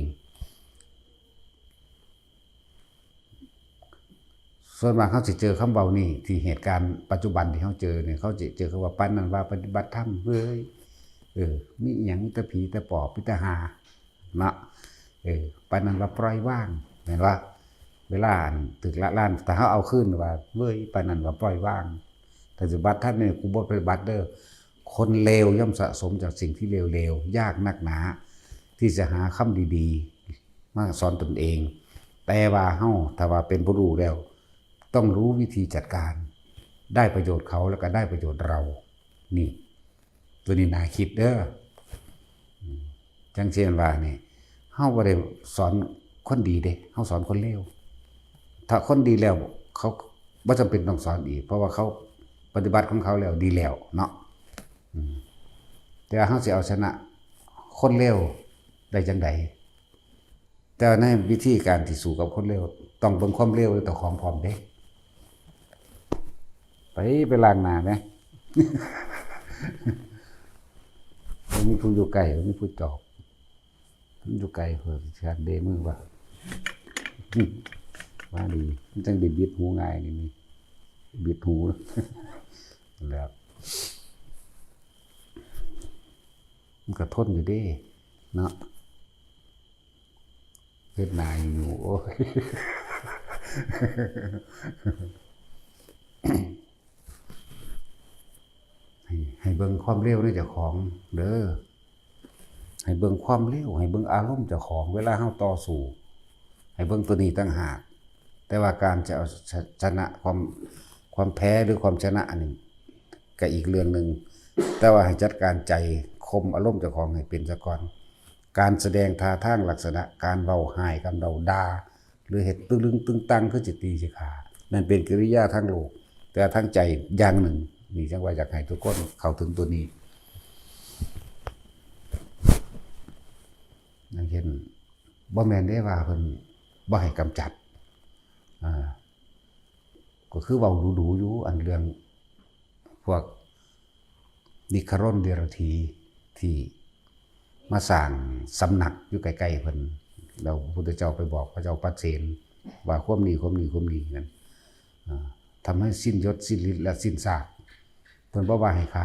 ส่วนมากเฮาสิเจอคำเว้านี่ ที่เหตุการณ์ปัจจุบันที่เฮาเจอเนี่ย เขาสิเจอคำว่า "ปานนั้นว่าปฏิบัติธรรมเว้ย เออ มีอิหยังมีแต่ผีแต่ปอบมีแต่ห่า" เนาะ เออ ปานนั้นว่าปล่อยวาง แม่นบ่ เวลาอันถูกละลาน ถ้าเฮาเอาคืนว่า "เว้ย ปานนั้นว่าปล่อยวาง ถ้าสิบัติธรรมนี่กูบ่ปฏิบัติเด้อ" คนเลวย่อมสะสมจากสิ่งที่เลวๆ ยากนักหนา ที่จะหาคำดีๆ มาสอนตนเอง แต่ว่าเฮา ถ้าว่าเป็นผู้รู้แล้ว ต้องรู้วิธีจัดการ ได้ประโยชน์เขาแล้วก็ได้ประโยชน์เรา นี่ ตัวนี้น่าคิดเด้อ อืม จั่งเช่นว่านี่ เฮาบ่ได้สอนคนดีเด้ เฮาสอนคนเลว ถ้าคนดีแล้ว เขาบ่จำเป็นต้องสอนอีก เพราะว่าเขาปฏิบัติของเขาแล้วดีแล้วเนาะ อืม แต่ว่าเฮาสิเอาชนะคนเลว ได้จังใด แต่ว่าในวิธีการที่สู้กับคนเลว ต้องเบิ่งความเลวในเจ้าของพร้อมเด้ ไป ไปล้างหน้าแหม บ่มีผู้อยู่ใกล้ บ่มีผู้จอบ มันอยู่ไกล เพิ่นสิหัดเด้มือว่า ว่าดี มันจั่งได้บิดหูง่ายนี่ นี่ บิดหู แล้ว มันก็ทนอยู่เด้ เนาะ เฮ็ดหน้าอยู่ โอ้ย ให้ ให้เบิ่งความเลวในเจ้าของเด้อ ให้เบิ่งความเลว ให้เบิ่งอารมณ์เจ้าของ เวลาเฮาต่อสู้ ให้เบิ่งตัวนี้ต่างหาก แต่ว่าการจะเอาช- ชนะความ ความแพ้หรือความชนะอันนี้ ก็อีกเรื่องหนึ่ง แต่ว่าให้จัดการใจ ข่มอารมณ์เจ้าของให้เป็นซะก่อน การแสดงท่าทางลักษณะ การเว้าฮ้าย การเว้าด่า หรือเฮ็ดตึงลึงตึงตังคือสิตีสิฆ่า นั่นเป็นกิริยาทางโลก แต่ทางใจอย่างหนึ่ง นี่จั่งว่าอยากให้ทุกคนเข้าถึงตัวนี้ อย่างเช่น บ่แม่นเด้ว่าเพิ่นบ่ให้กำจัด อ่า ก็คือเว้าดูๆอยู่ อันเรื่องพวกนิครนเดรธีที่มาสร้างสำนักอยู่ใกล้ๆเพิ่น แล้วพระพุทธเจ้าไปบอกพระเจ้าปัสเสนว่าความนี้ ความนี้ ความนี้นั่น อ่า ทำให้สิ้นยศ สิ้นฤทธิ์ และสิ้นซาก เพิ่นบ่ว่าให้ฆ่า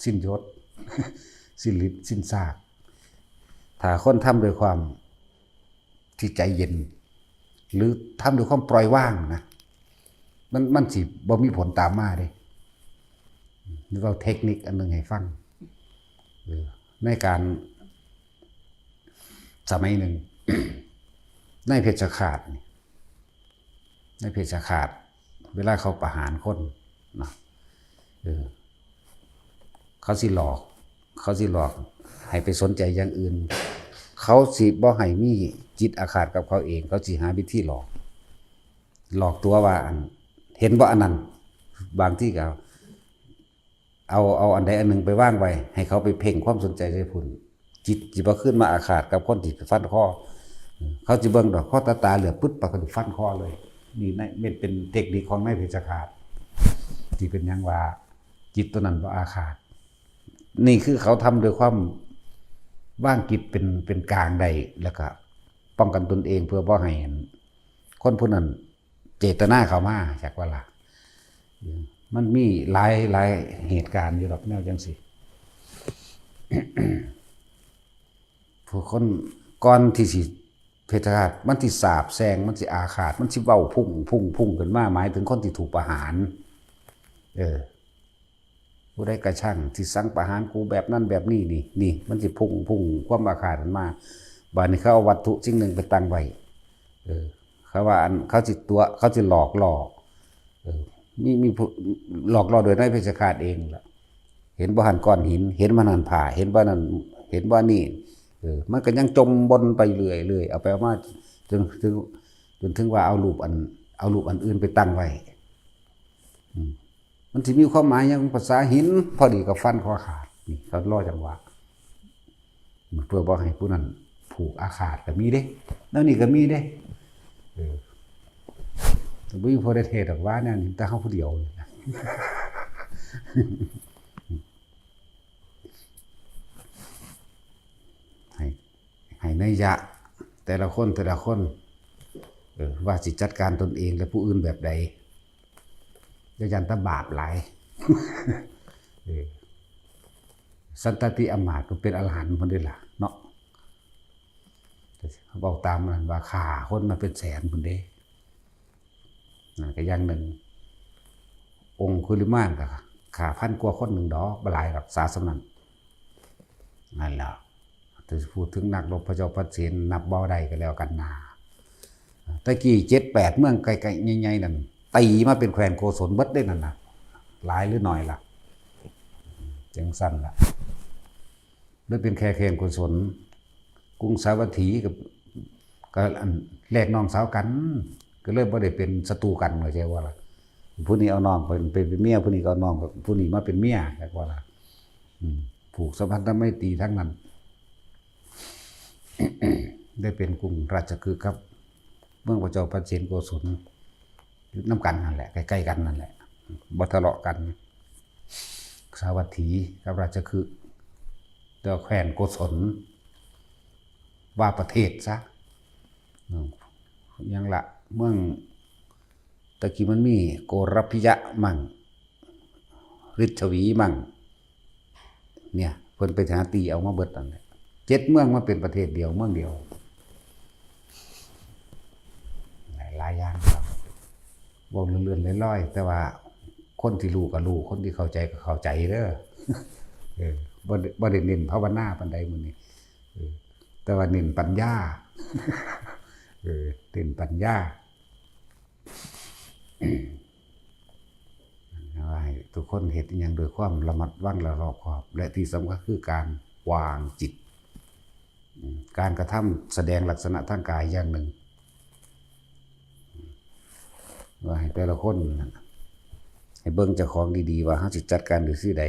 สิ้นยศ สิ้นฤทธิ์ สิ้นซาก ถ้าคนทำด้วยความที่ใจเย็น หรือทำด้วยความปล่อยวางนะ มัน มันสิบ่มีผลตามมาเด้ นี่เว้าเทคนิคอันหนึ่งให้ฟัง เออ ในการ สมัยหนึ่ง ในเพชฌฆาตนี่ ในเพชฌฆาต เวลาเขาประหารคนนะ เออ เขาสิหลอก เขาสิหลอกให้ไปสนใจอย่างอื่น เขาสิบ่ให้มีจิตอาฆาตกับเขาเอง เขาสิหาวิธีหลอก หลอกตัวว่าอัน เห็นบ่อันนั้น บางทีก็เอา เอาอันใดอันหนึ่งไปวางไว้ ให้เขาไปเพ่งความสนใจใส่พุ้น จิตสิบ่ขึ้นมาอาฆาตกับคนที่ฟันคอ เขาสิเบิ่งดอก คอตาตาเหลือปึ๊ด ปากกระดูกฟันคอเลย นี่ใน เป็น เป็นเทคนิคของนายเพชฌฆาต ที่เป็นหยังว่า จิตตัวนั้นบ่อาฆาต นี่คือเขาทำด้วยความวางจิตเป็น เป็นกลางได้ แล้วก็ป้องกันตนเองเพื่อบ่ให้คนผู้นั้นเจตนาเข้ามา จักว่าล่ะ มันมีหลาย หลายเหตุการณ์อยู่ดอกแนวจังซี่ ผู้คนก่อนที่สิเพชฌฆาต มันสิสาปแช่ง มันสิอาฆาต มันสิเว้าพุ่ง พุ่ง พุ่งขึ้นมา หมายถึงคนที่ถูกประหาร เออ ผู้ใดกระชั่งที่สั่งประหารกูแบบนั้นแบบนี้นี่ นี่ มันสิพุ่ง พุ่งความอาฆาตขึ้นมา บาดนี้เขาเอาวัตถุสิ่งหนึ่งไปตั้งไว้ เออ เขาว่าอัน เขาสิตั๋ว เขาสิหลอกล่อ เออ มี มีผู้หลอกล่อโดยนายเพชฌฆาตเองล่ะ เห็นบ่หันก้อนหิน เห็นบ่หันผ้า เห็นบ่นั่น เห็นบ่นี่ เออ มันก็ยังจมบนไปเรื่อยๆ เอาไปเอามา จนถึง จนถึงว่าเอารูปอัน เอารูปอันอื่นไปตั้งไว้ อืม มันสิมีความหมายหยัง ภาษาหิน พอดีกับฟันคอขาด นี่ เขารอจังหวะ เพื่อบ่ให้ผู้นั้นผูกอาฆาตก็มีเด้ แนวนี้ก็มีเด้ เออ แต่บ่มีผู้ใดเทศดอกว่าแนวนี้ แต่เฮาผู้เดียวนี่นะ ให้ ให้นัยยะ แต่ละคน แต่ละคน เออ ว่าสิจัดการตนเองและผู้อื่นแบบใด อย่าย้านแต่บาปหลาย เออ สันตติอำมาตย์ก็เป็นอรหันต์พุ้นเด้ล่ะ เนาะ เว้าตามนั้นว่าฆ่าคนมาเป็นแสนพุ้นเด้ นั่นก็อย่างหนึ่ง องคุลิมานก็ฆ่าพันกว่าคนหนึ่งดอก บ่หลายดอก สาสำนั้น นั่นแหละ แต่พูดถึงนักรบพระเจ้าปัสเสนนับบ่ได้ก็แล้วกันนา ตะกี้เจ็ดแปดเมืองใกล้ๆ ใหญ่ๆ นั่น ตีมาเป็นแคว้นโกศลเบิดได้นั่นนะ หลายหรือน้อยล่ะ จังซั่นล่ะ เลยเป็นแค่แคว้นโกศล กรุงสาวัตถีกับ ก็อันแลกน้องสาวกัน ก็เลยบ่ได้เป็นศัตรูกัน เข้าใจบ่ล่ะ ผู้นี้เอาน้องไป ไปเป็นเมีย ผู้นี้ก็เอาน้อง ผู้นี้มาเป็นเมีย เข้าใจบ่ล่ะ อืม ผูกสัมพันธไมตรีทั้งนั้น ได้เป็นกรุงราชคฤห์ครับ เมืองพระเจ้าปเสนโกศล อยู่นำกันนั่นแหละ ใกล้ๆกันนั่นแหละ บ่ทะเลาะกัน สาวัตถีกับราชคฤห์ แต่แคว้นโกศล ว่าประเทศซะ อืม ยังละ เมืองตะกี้มันมีโกรพิยะมั่ง ฤชวีมั่ง เนี่ย เพิ่นไปหาตีเอามาเบิดนั่นแหละ เจ็ดเมืองมาเป็นประเทศเดียว เมืองเดียว หลายอย่างครับ เว้าเลื่อนๆลอยๆ แต่ว่าคนที่รู้ก็รู้ คนที่เข้าใจก็เข้าใจเด้อ เออ บ่ได้ บ่ได้เน้นภาวนาปานใดมื้อนี้ เออ แต่ว่าเน้นปัญญา เออ เน้นปัญญา ว่าให้ทุกคนเฮ็ดอิหยังด้วยความระมัดระวังและรอบคอบ และที่สำคัญคือการวางจิต อืม การกระทำแสดงลักษณะทางกายอย่างหนึ่ง ว่าให้แต่ละคนนะ ให้เบิ่งเจ้าของดีๆ ว่าเฮาสิจัดการด้วยสิ่งใด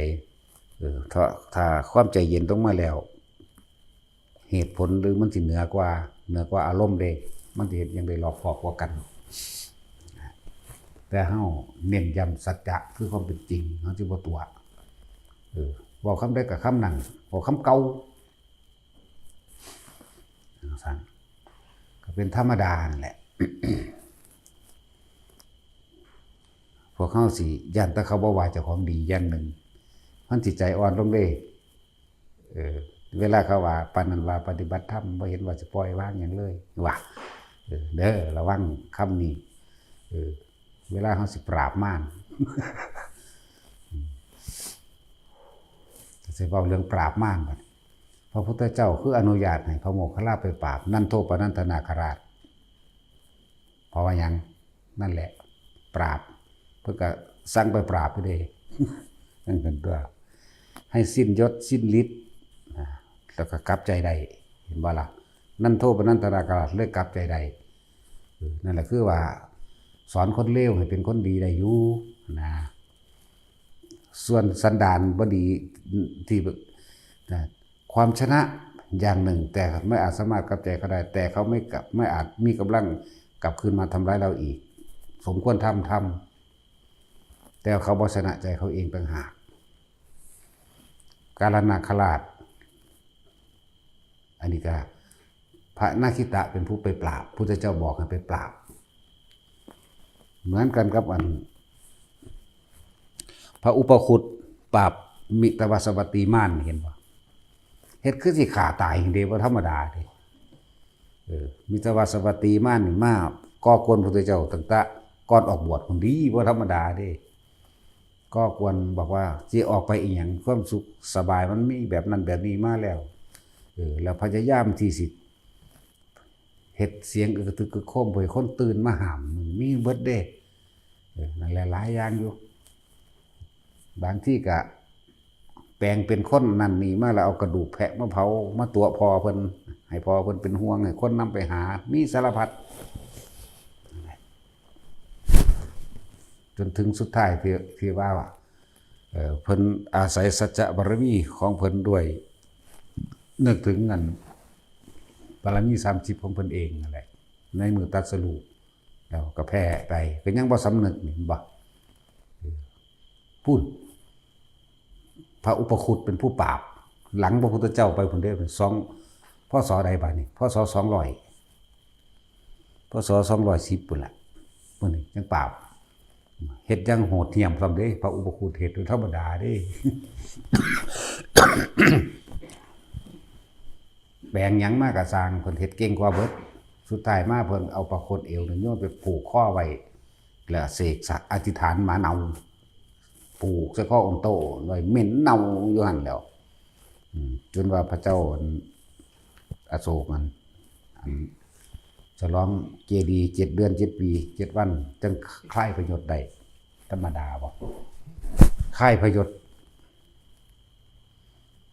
เออ ถ้า ถ้าความใจเย็นลงมาแล้ว เหตุผลหรือมันสิเหนือกว่า เหนือกว่าอารมณ์เด้ มันสิเฮ็ดหยังได้รอบคอบกว่ากัน แต่เฮาเน้นย้ำสัจจะคือความเป็นจริง เฮาสิบ่ตั๋ว เออ เว้าคำใดก็คำนั้น เว้าคำเก่า จั่งซั้น ก็เป็นธรรมดานั่นแหละ พวกเฮาสิย้านแต่เขาบ่ว่าเจ้าของดีอย่างหนึ่ง มันสิใจอ่อนลงเด้ เออ เวลาเขาว่า ปานนั้นว่าปฏิบัติธรรม บ่เห็นว่าสิปล่อยวางหยังเลย ว่า เออ เด้อ ระวังคำนี้ เออ เวลาเฮาสิปราบมาร สิเว้าเรื่องปราบมารบัดนี้ พระพุทธเจ้าคืออนุญาตให้พระโมคคัลลาไปปราบ นันโทปนันทนาคราช เพราะว่าหยัง นั่นแหละ ปราบ เพิ่นก็สั่งไปปราบอยู่เด้ นั่นเป็นตัว ให้สิ้นยศสิ้นฤทธิ์ นะ แล้วก็กลับใจได้ เห็นบ่ล่ะ นันโทปนันทนาคราชเลยกลับใจได้ เออ นั่นแหละคือว่า สอนคนเลวให้เป็นคนดีได้อยู่นะ ส่วนสันดานบ่ดีที่ นะ ความชนะอย่างหนึ่ง แต่ไม่อาจสามารถกลับใจเขาได้ แต่เขาไม่กลับ ไม่อาจมีกำลังกลับคืนมาทำร้ายเราอีก สมควรทำ ทำ แต่เขาบ่ชนะใจเขาเองต่างหาก กาลนาคราช อันนี้ก็ พระนาคิตะเป็นผู้ไปปราบ พุทธเจ้าบอกให้ไปปราบ เหมือนกันกับอัน พระอุปคุตปราบมิตวาสวัตตีมาร เห็นบ่ เฮ็ดคือสิฆ่าตายเด้ บ่ธรรมดาเด้ เออ มิตวาสวัตตีมารนี่มาก่อกวนพุทธเจ้าตั้งแต่ก่อนออกบวชพุ้นดี บ่ธรรมดาเด้ ก่อกวนบอกว่าสิออกไปอีหยัง ความสุขสบายมันมีแบบนั้นแบบนี้มาแล้ว เออ แล้วพยายามที่สิเฮ็ดเสียงอึกกระทึกครึกโครม เพื่อให้คนตื่นมาห้าม มีเบิดเด้ เออ นั่นแหละ หลายอย่างอยู่ บางทีก็แปลงเป็นคนนั่นนี่มา แล้วเอากระดูกแพะมาเผา มาตั๋วพ่อเพิ่น ให้พ่อเพิ่นเป็นห่วง ให้คนนำไปหา มีสารพัด จนถึงสุดท้ายที่ ที่ว่า เอ่อ เพิ่นอาศัยสัจจะบารมีของเพิ่นด้วย นึกถึงอันบารมีสามสิบของเพิ่นเองนั่นแหละ ในมื้อตรัสรู้ แล้วก็แพ้ไป ก็ยังบ่สำนึกนี่ เห็นบ่ พู้น พระอุปคุตเป็นผู้ปราบ หลังพระพุทธเจ้าไปพุ้นเด้ เป็นสอง พ.ศ. ใดบาดนี้ พ.ศ. สองร้อย พ.ศ. สองร้อยสิบพุ้นละ มื้อนี้ยังปราบ เฮ็ดอย่างโหดเหี้ยมซ้ำเด้ พระอุปคุตเฮ็ดบ่ธรรมดาเด้ แปลงหยังมาก็ซ่าง เพิ่นเฮ็ดเก่งกว่าเบิด สุดท้ายมาเพิ่นเอาผ้าขนเอวนี่โยนไปผูกคอไว้ แล้วเสกสะ อธิษฐานหมาเน่า ผูกใส่คอองค์โตไว้ เหม็นเน่าอยู่หั่นแหล้ว อืม จนว่าพระเจ้าอันอโศกนั่น อันฉลองเจดีย์เจ็ดเดือนเจ็ดปีเจ็ดวัน จั่งคลายพยศได้ ธรรมดาบ่ คลายพยศ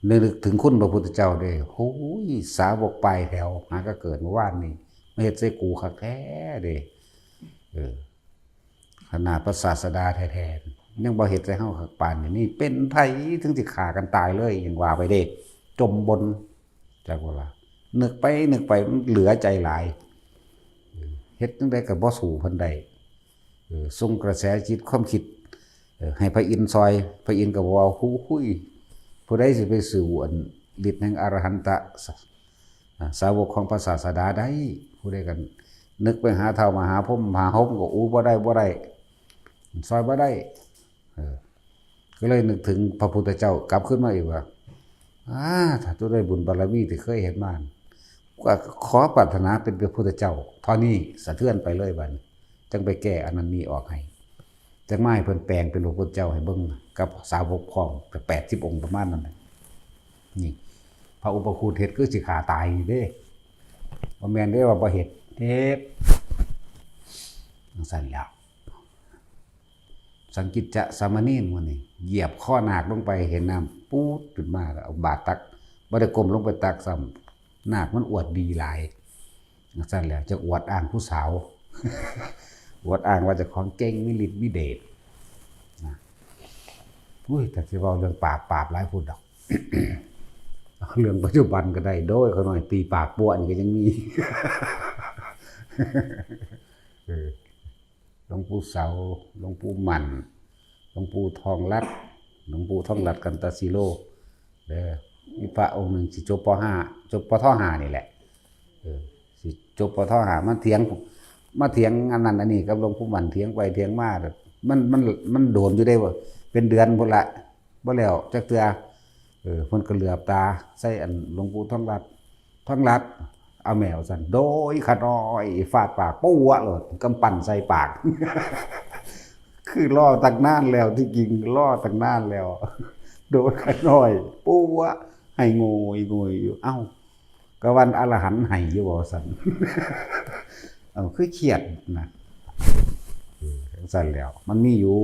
นึกถึงคุณพระพุทธเจ้าเด้ โอ้ย สาวกปลายแถว หาก็เกิดเมื่อวานนี่ มาเฮ็ดใส่กูคักแท้เด้ เออ ขนาดพระศาสดาแท้ๆ ยังบ่เฮ็ดใส่เฮาคักปานนี้ นี่เป็นไผถึงสิฆ่ากันตายเลย ยังว่าไปเด้ จมบ่น จักว่าล่ะ นึกไปนึกไปมันเหลือใจหลาย เออ เฮ็ดจั่งใดก็บ่สู้เพิ่นได้ เออ ส่งกระแสจิตความคิด เออ ให้พระอินทร์ซอย พระอินทร์ก็บอกว่า "หู้ย ผู้ใดสิไปสู้อันฤทธิ์แห่งอรหันตะส- อ่า สาวกของพระศาสดาได้ ผู้ใดกัน" นึกไปหาท้าวมหาพรหม มหาพรหมก็ "อู้ บ่ได้ บ่ได้ ซอยบ่ได้" เออ ก็เลยนึกถึงพระพุทธเจ้ากลับขึ้นมาอีกว่า "อ่า ถ้าตัวได้บุญบารมีที่เคยเฮ็ดมา ก็ขอปรารถนาเป็นพระพุทธเจ้าเท่านี้" สะเทือนไปเลยบัดนี้ จั่งไปแก้อันนั้นนี่ออกให้ จั่งมาให้เพิ่นแปลงเป็นพระพุทธเจ้าให้เบิ่ง กับสาวกพร้อม แปดสิบองค์ประมาณนั้นน่ะ นี่ พระอุปคุตเฮ็ดคือสิฆ่าตายนี่เด้ บ่แม่นเด้ว่าบ่เฮ็ด เฮ็ด จั่งซั้นแหล้ว สังกิจจะสามเณรมื้อนี้ เหยียบคอนาคลงไป เห็นน้ำปู๊ดขึ้นมา แล้วเอาบาตรตัก บ่ได้ก้มลงไปตักซ้ำ นาคมันอวดดีหลาย จั่งซั้นแหล้ว จะอวดอ้างผู้สาว อวดอ้างว่าเจ้าของเก่ง มีฤทธิ์มีเดชนะ อุ้ย แต่สิเว้าเรื่องปราบ ปราบหลายโพดดอก เอาเรื่องปัจจุบันก็ได้ โดยขะน้อยตีปากปั้วนี่ก็ยังมี เออ หลวงปู่เสา หลวงปู่หมั่น หลวงปู่ทองลัด หลวงปู่ทองลัดกันตะสีโล เด้อ มีพระองค์หนึ่งสิจบ ป.ห้า จบ ป.ท.ห้า นี่แหละ เออ สิจบ ป.ห้า มาเถียง มาเถียงอันนั้นอันนี้กับหลวงปู่หมั่น เถียงไปเถียงมา มัน มัน มันโดนอยู่ได้บ่ เป็นเดือนพุ้นละ บ่แล้วจักเทื่อ เออ เพิ่นก็เหลือบตาใส่อันหลวงปู่ทองลัด "ทองลัด เอาแม่" ว่าซั่น โดยขะน้อยฟาดปาก ปั้วโลด กำปั้นใส่ปาก คือรอตั้งนานแล้ว ที่จริงรอตั้งนานแล้ว โดยขะน้อย ปั้ว ให้โงยโงยอยู่ เอ้า ก็วันอรหันต์ให้อยู่บ่ ว่าซั่น เอ้า คือเครียดนะ เออ จั่งซั้นแหล้ว มันมีอยู่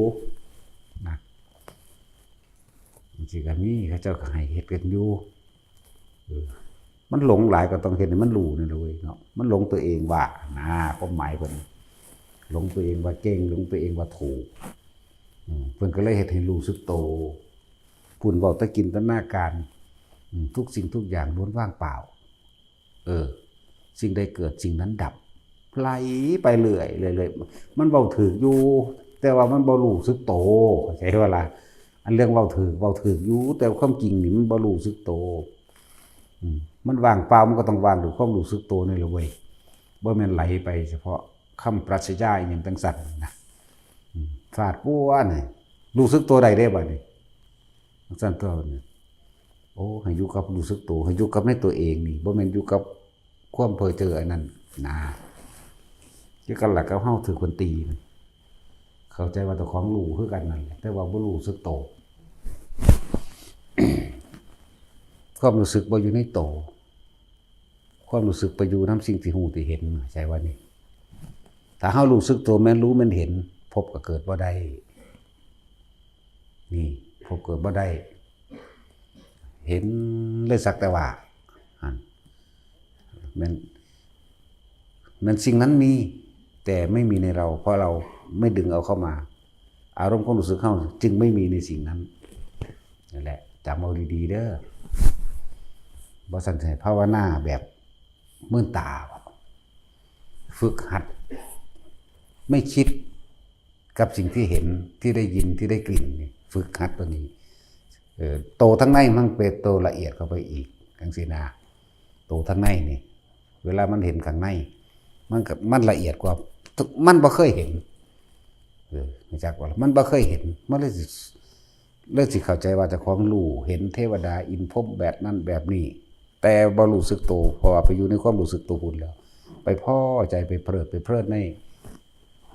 นะ จั่งซี้ก็มี เขาเจ้าก็ให้เฮ็ดกันอยู่ เออ มันหลงหลายก็ต้องเฮ็ดให้มันรู้นี่แหละเว้ยเนาะ มันหลงตัวเองว่า นะ ความหมายเพิ่น หลงตัวเองว่าเก่ง หลงตัวเองว่าถูก อืม เพิ่นก็เลยเฮ็ดให้รู้สึกโต พู้นเว้าแต่จินตนาการ อืม ทุกสิ่งทุกอย่างล้วนว่างเปล่า เออ สิ่งใดเกิดสิ่งนั้นดับ ไหลไปเรื่อยๆ เรื่อยๆ มันเว้าถูกอยู่ แต่ว่ามันบ่รู้สึกโต เข้าใจบ่ล่ะ อันเรื่องเว้าถูก เว้าถูกอยู่ แต่ความจริงนี่มันบ่รู้สึกโต อืม มันว่างเปล่า มันก็ต้องว่างด้วยความรู้สึกโตนี่แหละเว้ย บ่แม่นไหลไปเฉพาะคำปรัชญาอีหยังจั่งซั้นนะ อืม ฟาดปั้วนี่ รู้สึกโตได้เด้บัดนี้ จั่งซั้นตัวนี่ โอ้ ให้อยู่กับรู้สึกโต ให้อยู่กับในตัวเองนี่ บ่แม่นอยู่กับความเพ้อเจ้ออันนั้นนะ คือกันล่ะกับเฮาถูกคนตีนะ เข้าใจว่าเจ้าของรู้คือกันนั่นแหละ แต่ว่าบ่รู้สึกโต ความรู้สึกบ่อยู่ในโต ความรู้สึกไปอยู่นำสิ่งที่รู้ที่เห็น เข้าใจว่านี่ ถ้าเฮารู้สึกโตแม่นรู้แม่นเห็น ภพก็เกิดบ่ได้ นี่ ภพเกิดบ่ได้ เห็นเลยสักแต่ว่า หั่น แม่น แม่นสิ่งนั้นมี แต่ไม่มีในเรา เพราะเราไม่ดึงเอาเข้ามา อารมณ์ความรู้สึกเฮาจึงไม่มีในสิ่งนั้น นั่นแหละ จำเอาดีๆ เด้อ บ่ซั้นสิให้ภาวนาแบบมืนตาบ่ ฝึกหัด ไม่คิดกับสิ่งที่เห็น ที่ได้ยิน ที่ได้กลิ่นนี่ ฝึกหัดตัวนี้ เออ โตทางในมันเป็นโตละเอียดเข้าไปอีก จั่งซี้นะ โตทางในนี่ เวลามันเห็นข้างใน มันก็ มันละเอียดกว่า มันบ่เคยเห็น เออ รู้จักบ่ล่ะ มันบ่เคยเห็น มันเลยสิ เลยสิเข้าใจว่าเจ้าของรู้ เห็นเทวดาอินทร์พรหมแบบนั้นแบบนี้ แต่บ่รู้สึกโต เพราะว่าไปอยู่ในความรู้สึกโตพู้นแล้ว ไปพ้อใจ ไปเพลิด ไปเพลินใน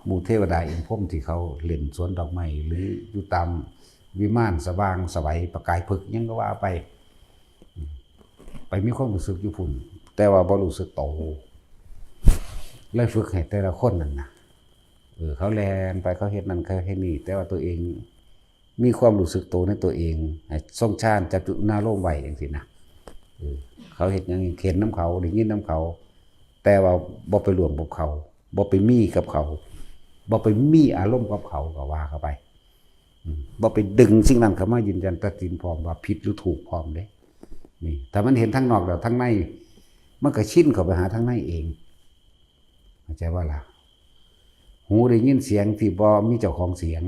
หมู่เทวดาอินทร์พรหมที่เขาเล่นสวนดอกไม้ หรืออยู่ตามวิมานสว่างไสวประกายผึกหยังก็ว่าไป ไปมีความรู้สึกอยู่พู้น แต่ว่าบ่รู้สึกโต เลยฝึกให้แต่ละคนนั่นนะ เออ เขาแล่นไป เขาเฮ็ดนั่น เขาเฮ็ดนี่ แต่ว่าตัวเองมีความรู้สึกโตในตัวเอง ให้ทรงฌานจัตุนารมณ์ไว้จั่งซี้นะ เออ เขาเฮ็ดหยังเห็นนำเขา ได้ยินนำเขา แต่ว่าบ่ไปร่วมกับเขา บ่ไปมีกับเขา บ่ไปมีอารมณ์กับเขา ก็ว่าเข้าไป อืม บ่ไปดึงสิ่งนั้นเข้ามายืนยันตัดสินพร้อมว่าผิดหรือถูกพร้อมเด้ นี่ ถ้ามันเห็นทางนอกแล้ว ทางใน มันก็ชินเข้าไปหาทางในเอง เข้าใจว่าล่ะ หูได้ยินเสียงที่บ่มีเจ้าของเสียง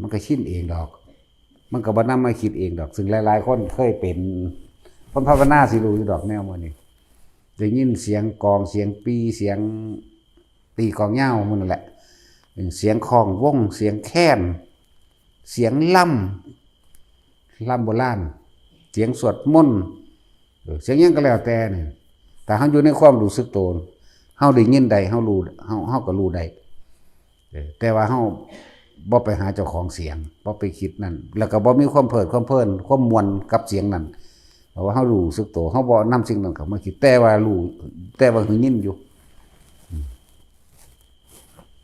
มันก็ชินเองดอก มันก็บ่นำมาคิดเองดอก ซึ่งหลายๆคนเคยเป็น คนภาวนาสิรู้อยู่ดอกแนวมื้อนี้ ได้ยินเสียงกลอง เสียงปี เสียงตีกลองยาวหมู่นั่นแหละ เสียงค้องวง เสียงแคน เสียงลำ ลำโบราณ เสียงสวดมนต์ เออ เสียงหยังก็แล้วแต่นี่ ถ้าเฮาอยู่ในความรู้สึกตัว เฮาได้ยินได้ เฮารู้ เฮา เฮาก็รู้ได้ เออ แต่ว่าเฮาบ่ไปหาเจ้าของเสียง บ่ไปคิดนั่น แล้วก็บ่มีความเพลิดความเพลิน ความม่วนกับเสียงนั้น เพราะว่าเฮารู้สึกตัว เฮาบ่นำสิ่งนั้นเข้ามาคิด แต่ว่ารู้ แต่ว่าได้ยินอยู่ อืม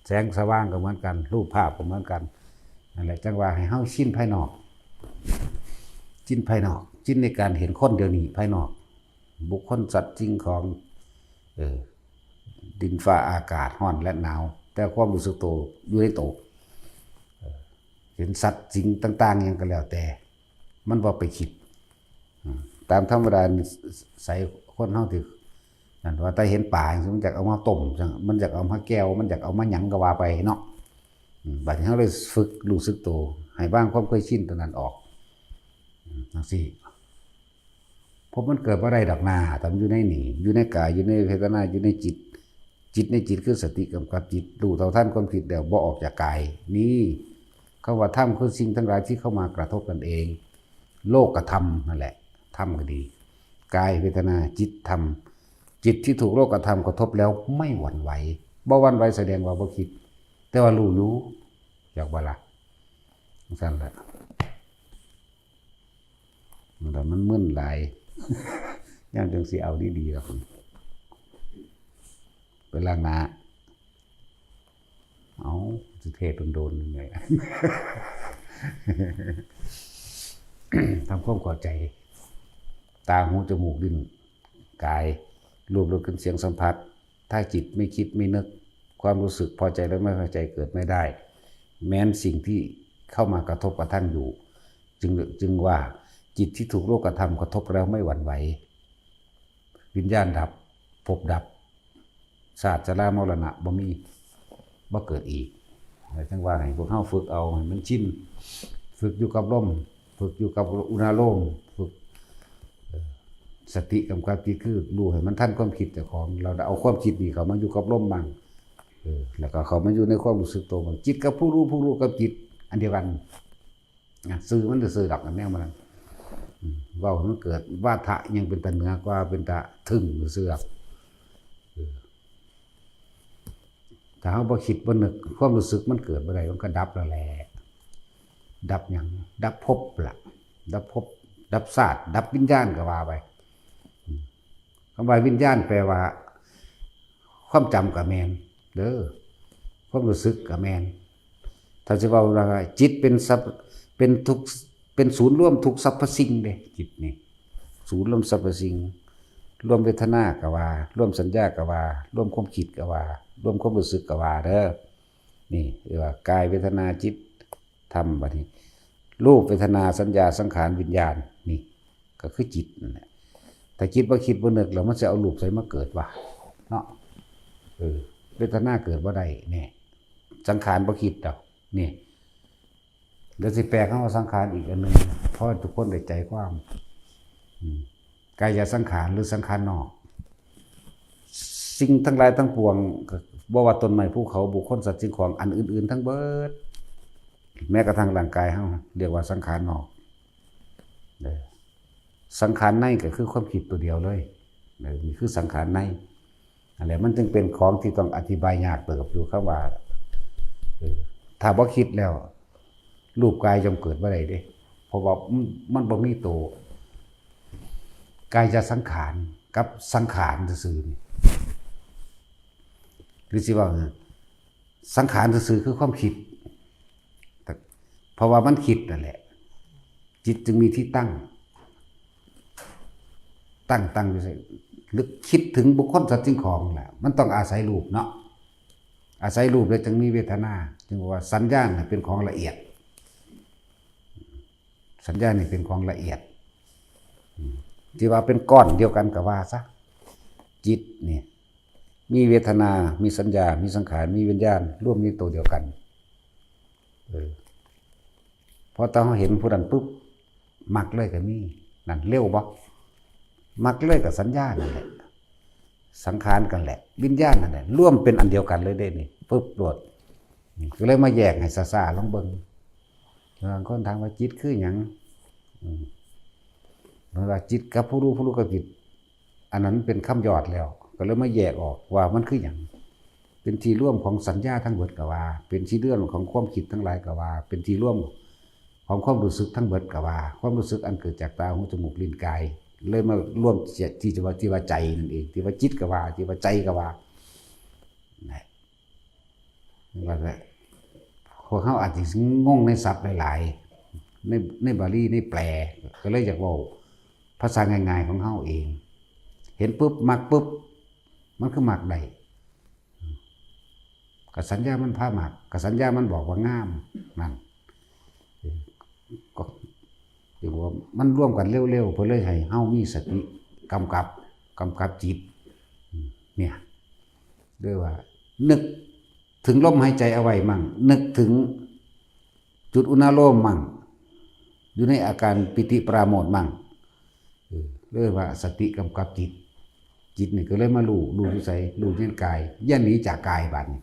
แสงสว่างก็เหมือนกัน รูปภาพก็เหมือนกัน นั่นแหละ จั่งว่าให้เฮาชินภายนอก ชินภายนอก ชินในการเห็นคนเดี๋ยวนี้ภายนอก บุคคล สัตว์ สิ่งของ เออ ดินฟ้าอากาศ ร้อนและหนาว แต่ความรู้สึกตัวอยู่ในตัว เออ เห็นสัตว์สิ่งต่างๆหยังก็แล้วแต่ มันบ่ไปคิด อืม ตามธรรมดานิสัยคนเฮาที่ นั่นว่าแต่เห็นปลาจังซี้ มันอยากเอามาต้มจัง มันอยากเอามาแกว มันอยากเอามาหยังก็ว่าไปเนาะ อืม บัดนี้เฮาเลยฝึกรู้สึกตัว ให้วางความเคยชินตัวนั้นออก อืม จังซี้ พบมันเกิดบ่ได้ดอกนา แต่มันอยู่ในนี่ อยู่ในกาย อยู่ในเวทนา อยู่ในจิต จิตในจิตคือสติกำกับจิต รู้เท่าทันความคิดแล้วบ่ออกจากกาย นี่ คำว่าธรรมคือสิ่งทั้งหลายที่เข้ามากระทบกันเอง โลกธรรมนั่นแหละ ธรรมก็ดี กาย เวทนา จิต ธรรม จิตที่ถูกโลกธรรมกระทบแล้วไม่หวั่นไหว บ่หวั่นไหวแสดงว่าบ่คิด แต่ว่ารู้อยู่ อยากบ่ล่ะ จั่งซั้นแหละ แต่มันมึนหลาย ยามจั่งสิเอาดีๆดอก ไปล้างหน้า เอ้า สิเทศน์โดนๆ ยังไง ทำความเข้าใจ ตา หู จมูก ลิ้น กาย รูป รส กลิ่น เสียง สัมผัส ถ้าจิตไม่คิดไม่นึก ความรู้สึกพอใจและไม่พอใจเกิดไม่ได้ แม้นสิ่งที่เข้ามากระทบกระทั่งอยู่ จึง จึงว่าจิตที่ถูกโลกธรรมกระทบแล้วไม่หวั่นไหว วิญญาณดับ ภพดับ ชาติชรามรณะบ่มี บ่เกิดอีก แล้วจั่งว่าให้พวกเฮาฝึกเอาให้มันชิน ฝึกอยู่กับลม ฝึกอยู่กับอุณาโลม ฝึก เอ่อ สติกำกับจิต คือรู้ให้มันทันความคิดเจ้าของ เราเอาความคิดนี่เข้ามาอยู่กับลมบ้าง เออ แล้วก็เข้ามาอยู่ในความรู้สึกตัวบ้าง จิตกับผู้รู้ ผู้รู้กับจิต อันเดียวกัน นะ ซื่อมันซื่อดอก อันแนวมันนั้น อืม เว้าให้มันเกิดวาทะ ยังเป็นตาเหนือกว่า เป็นตาถึงซื่อดอก เออ ถ้าเฮาบ่คิดบ่นึก ความรู้สึกมันเกิดบ่ได้ มันก็ดับแล้วแหละ ดับหยัง ดับภพละ ดับภพ ดับชาติ ดับวิญญาณก็ว่าไป อืม คำว่าวิญญาณแปลว่า ความจำก็แม่นเด้อ ความรู้สึกก็แม่น ถ้าสิเว้าว่าจิตเป็นสัพ เป็นทุก เป็นศูนย์รวมทุกสรรพสิ่งเด้ จิตนี่ ศูนย์รวมสรรพสิ่ง รวมเวทนาก็ว่า รวมสัญญาก็ว่า รวมความคิดก็ว่า รวมความรู้สึกก็ว่าเด้อ นี่เรียกว่ากาย เวทนา จิต ธรรม บัดนี้ รูป เวทนา สัญญา สังขาร วิญญาณ นี่ ก็คือจิตนั่นแหละ ถ้าจิตบ่คิดบ่นึกแล้วมันสิเอารูปใสมาเกิดวะ เนาะ เออ เวทนาเกิดบ่ได้แน่ สังขารบ่คิดดอก นี่ เดี๋ยวสิแปลคำว่าสังขารอีกอันหนึ่ง เพราะทุกคนได้ใจความ อืม กายสังขารหรือสังขารนอก สิ่งทั้งหลายทั้งปวง ก็บ่ว่าต้นไม้ภูเขา บุคคล สัตว์ สิ่งของ อันอื่นๆทั้งเบิด แม้กระทั่งร่างกายเฮา เรียกว่าสังขารนอก เด้อ สังขารในก็คือความคิดตัวเดียวเลย เด้อ นี่คือสังขารใน นั่นแหละ มันจึงเป็นของที่ต้องอธิบายยากเติบอยู่ คำว่า เออ ถ้าบ่คิดแล้ว รูปกายย่อมเกิดบ่ได้เด้ เพราะว่ามัน มันบ่มีตัว กายสังขารกับสังขารซื่อๆนี่ หรือสิว่าไง สังขารซื่อๆคือความคิด เพราะว่ามันคิดนั่นแหละ จิตจึงมีที่ตั้ง ตั้ง ตั้งอยู่ไส นึกคิดถึงบุคคล สัตว์ สิ่งของแหละ มันต้องอาศัยรูปเนาะ อาศัยรูปแล้วจึงมีเวทนา จึงบอกว่าสัญญาน่ะเป็นของละเอียด สัญญานี่เป็นของละเอียด อืม ที่ว่าเป็นก้อนเดียวกันก็ว่าซะ จิตนี่ มีเวทนา มีสัญญา มีสังขาร มีวิญญาณ รวมในตัวเดียวกัน เออ พอตาเฮาเห็นผู้นั้นปุ๊บ มักเลยก็มี นั่นเร็วบ่ มักเลยกับสัญญานั่นแหละ สังขารกันแหละ วิญญาณนั่นแหละ รวมเป็นอันเดียวกันเลยเด้นี่ ปุ๊บโลด ก็เลยมาแยกให้ซ่าๆ ลองเบิ่ง บางคนถามว่าจิตคือหยัง อืม มันว่าจิตกับผู้รู้ ผู้รู้กับจิต อันนั้นเป็นคำยอดแล้ว ก็เลยมาแยกออกว่ามันคือหยัง เป็นที่รวมของสัญญาทั้งเบิดก็ว่า เป็นที่รวมของความคิดทั้งหลายก็ว่า เป็นที่รวมของความรู้สึกทั้งเบิดก็ว่า ความรู้สึกอันเกิดจากตา หู จมูก ลิ้น กาย เลยมารวมที่จะว่า ที่ว่าใจนั่นเอง ที่ว่าจิตก็ว่า ที่ว่าใจก็ว่า นะ ว่าแต่พวกเฮาอาจสิงงในศัพท์หลายๆ ใน ในบาลี ในแปล ก็เลยอยากเว้าภาษาง่ายๆ ของเฮาเอง เห็นปุ๊บ มักปุ๊บ มันคือมักได้ กะสัญญามันพามัก กะสัญญามันบอกว่างาม นั่น ก็ เรียกว่ามันรวมกันเร็วๆ เพิ่นเลยให้เฮามีสติกำกับ กำกับจิต เนี่ย เรียกว่า นึกถึงลมหายใจเอาไว้มั่ง นึกถึงจุดอุณาโลมมั่ง อยู่ในอาการปีติปราโมทย์มั่ง เออ เรียกว่าสติกำกับจิต จิตนี่ก็เลยมารู้ รู้อยู่ไส รู้ในกาย อย่าหนีจากกายบัดนี้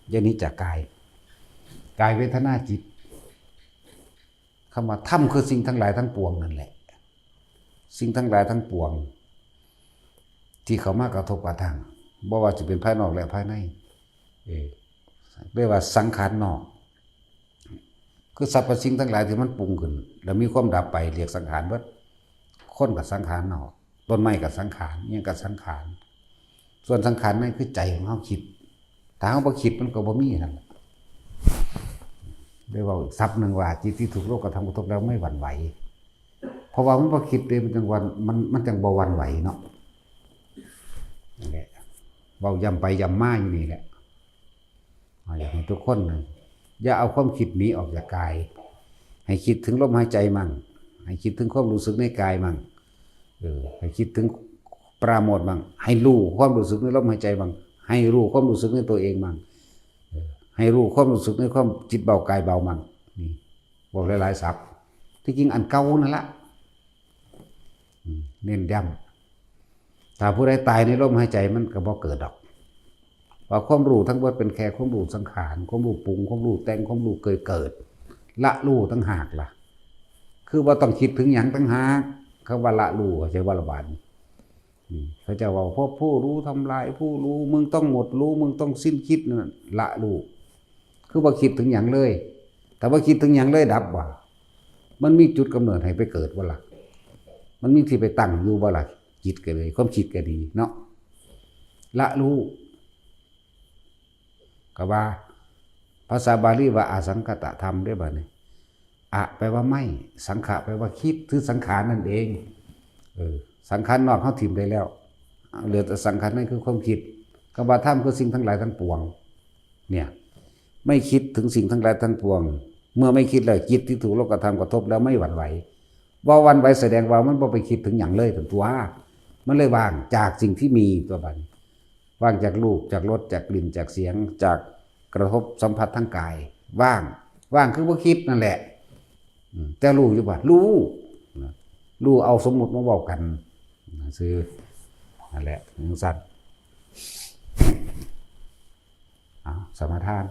อย่าหนีจากกาย กาย เวทนา จิต คำว่าธรรมคือสิ่งทั้งหลายทั้งปวงนั่นแหละ สิ่งทั้งหลายทั้งปวง ที่เข้ามากระทบกระทั่ง บ่ว่าจะเป็นภายนอกและภายใน เออ เรียกว่าสังขารนอก คือสรรพสิ่งทั้งหลายที่มันปรุงขึ้น แล้วมีความดับไป เรียกสังขารเบิด คนก็สังขารนอก ต้นไม้ก็สังขาร อิหยังก็สังขาร ส่วนสังขารในคือใจของเฮาคิด ถ้าเฮาบ่คิดมันก็บ่มีนั่นแหละ ได้เว้าอีกศัพท์หนึ่งว่า จิตที่ถูกโลกกระทำกระทบแล้วไม่หวั่นไหว เพราะว่ามันบ่คิดเด้ มันจั่งหวั่น มัน มันจั่งบ่หวั่นไหวเนาะ นั่นแหละ เว้าย้ำไปย้ำมาอยู่นี่แหละ อ่า อยากให้ทุกคนนะ อย่าเอาความคิดหนีออกจากกาย ให้คิดถึงลมหายใจมั่ง ให้คิดถึงความรู้สึกในกายมั่ง เออ ให้คิดถึงปราโมทย์มั่ง ให้รู้ความรู้สึกในลมหายใจมั่ง ให้รู้ความรู้สึกในตัวเองมั่ง เออ ให้รู้ความรู้สึกในความจิตเบากายเบามั่ง นี่ บอกหลายๆ ศัพท์ ที่จริงอันเก่านั่นละ อืม เน้นย้ำ ถ้าผู้ใดตายในลมหายใจมันก็บ่เกิดดอก ว่าความรู้ทั้งหมดเป็นแค่ความรู้สังขาร ความรู้ปรุง ความรู้แต่ง ความรู้เคยเกิด ละรู้ต่างหากล่ะ คือว่าต้องคิดถึงหยังต่างหาก คำว่าละรู้ เข้าใจบ่ละบาดนี้ อืม เขาเจ้าว่า พบผู้รู้ ทำลายผู้รู้ มึงต้องหมดรู้ มึงต้องสิ้นคิด นั่นน่ะ ละรู้ คือบ่คิดถึงหยังเลย ถ้าบ่คิดถึงหยังเลย ดับบ่ มันมีจุดกำเนิดให้ไปเกิดบ่ล่ะ มันมีที่ไปตั้งอยู่บ่ล่ะ จิตก็เลย ความคิดก็ดีเนาะ ละรู้ ก็ว่า ภาษาบาลีว่า อสังขตธรรม เด้บัดนี้ อะ แปลว่าไม่ สังขะ แปลว่าคิด คือสังขารนั่นเอง เออ สังขารนอกเฮาถิ่มได้แล้ว เหลือแต่สังขารใน คือความคิด คำว่าธรรมคือสิ่งทั้งหลายทั้งปวง เนี่ย ไม่คิดถึงสิ่งทั้งหลายทั้งปวง เมื่อไม่คิดแล้ว จิตที่ถูกโลกธรรมกระทบแล้วไม่หวั่นไหว บ่หวั่นไหวแสดงว่ามันบ่ไปคิดถึงหยังเลย ตันตั๊ว มันเลยว่างจากสิ่งที่มี ตั๊วบัดนี้ ว่างจากรูป จากรส จากกลิ่น จากเสียง จากกระทบสัมผัสทางกาย ว่าง ว่างคือบ่คิดนั่นแหละ อืม แต่รู้อยู่บ่ รู้ นะ รู้เอาสมมุติมาเว้ากัน นะ ซื่อ นั่นแหละ จั่งซั้น เอา สมาทาน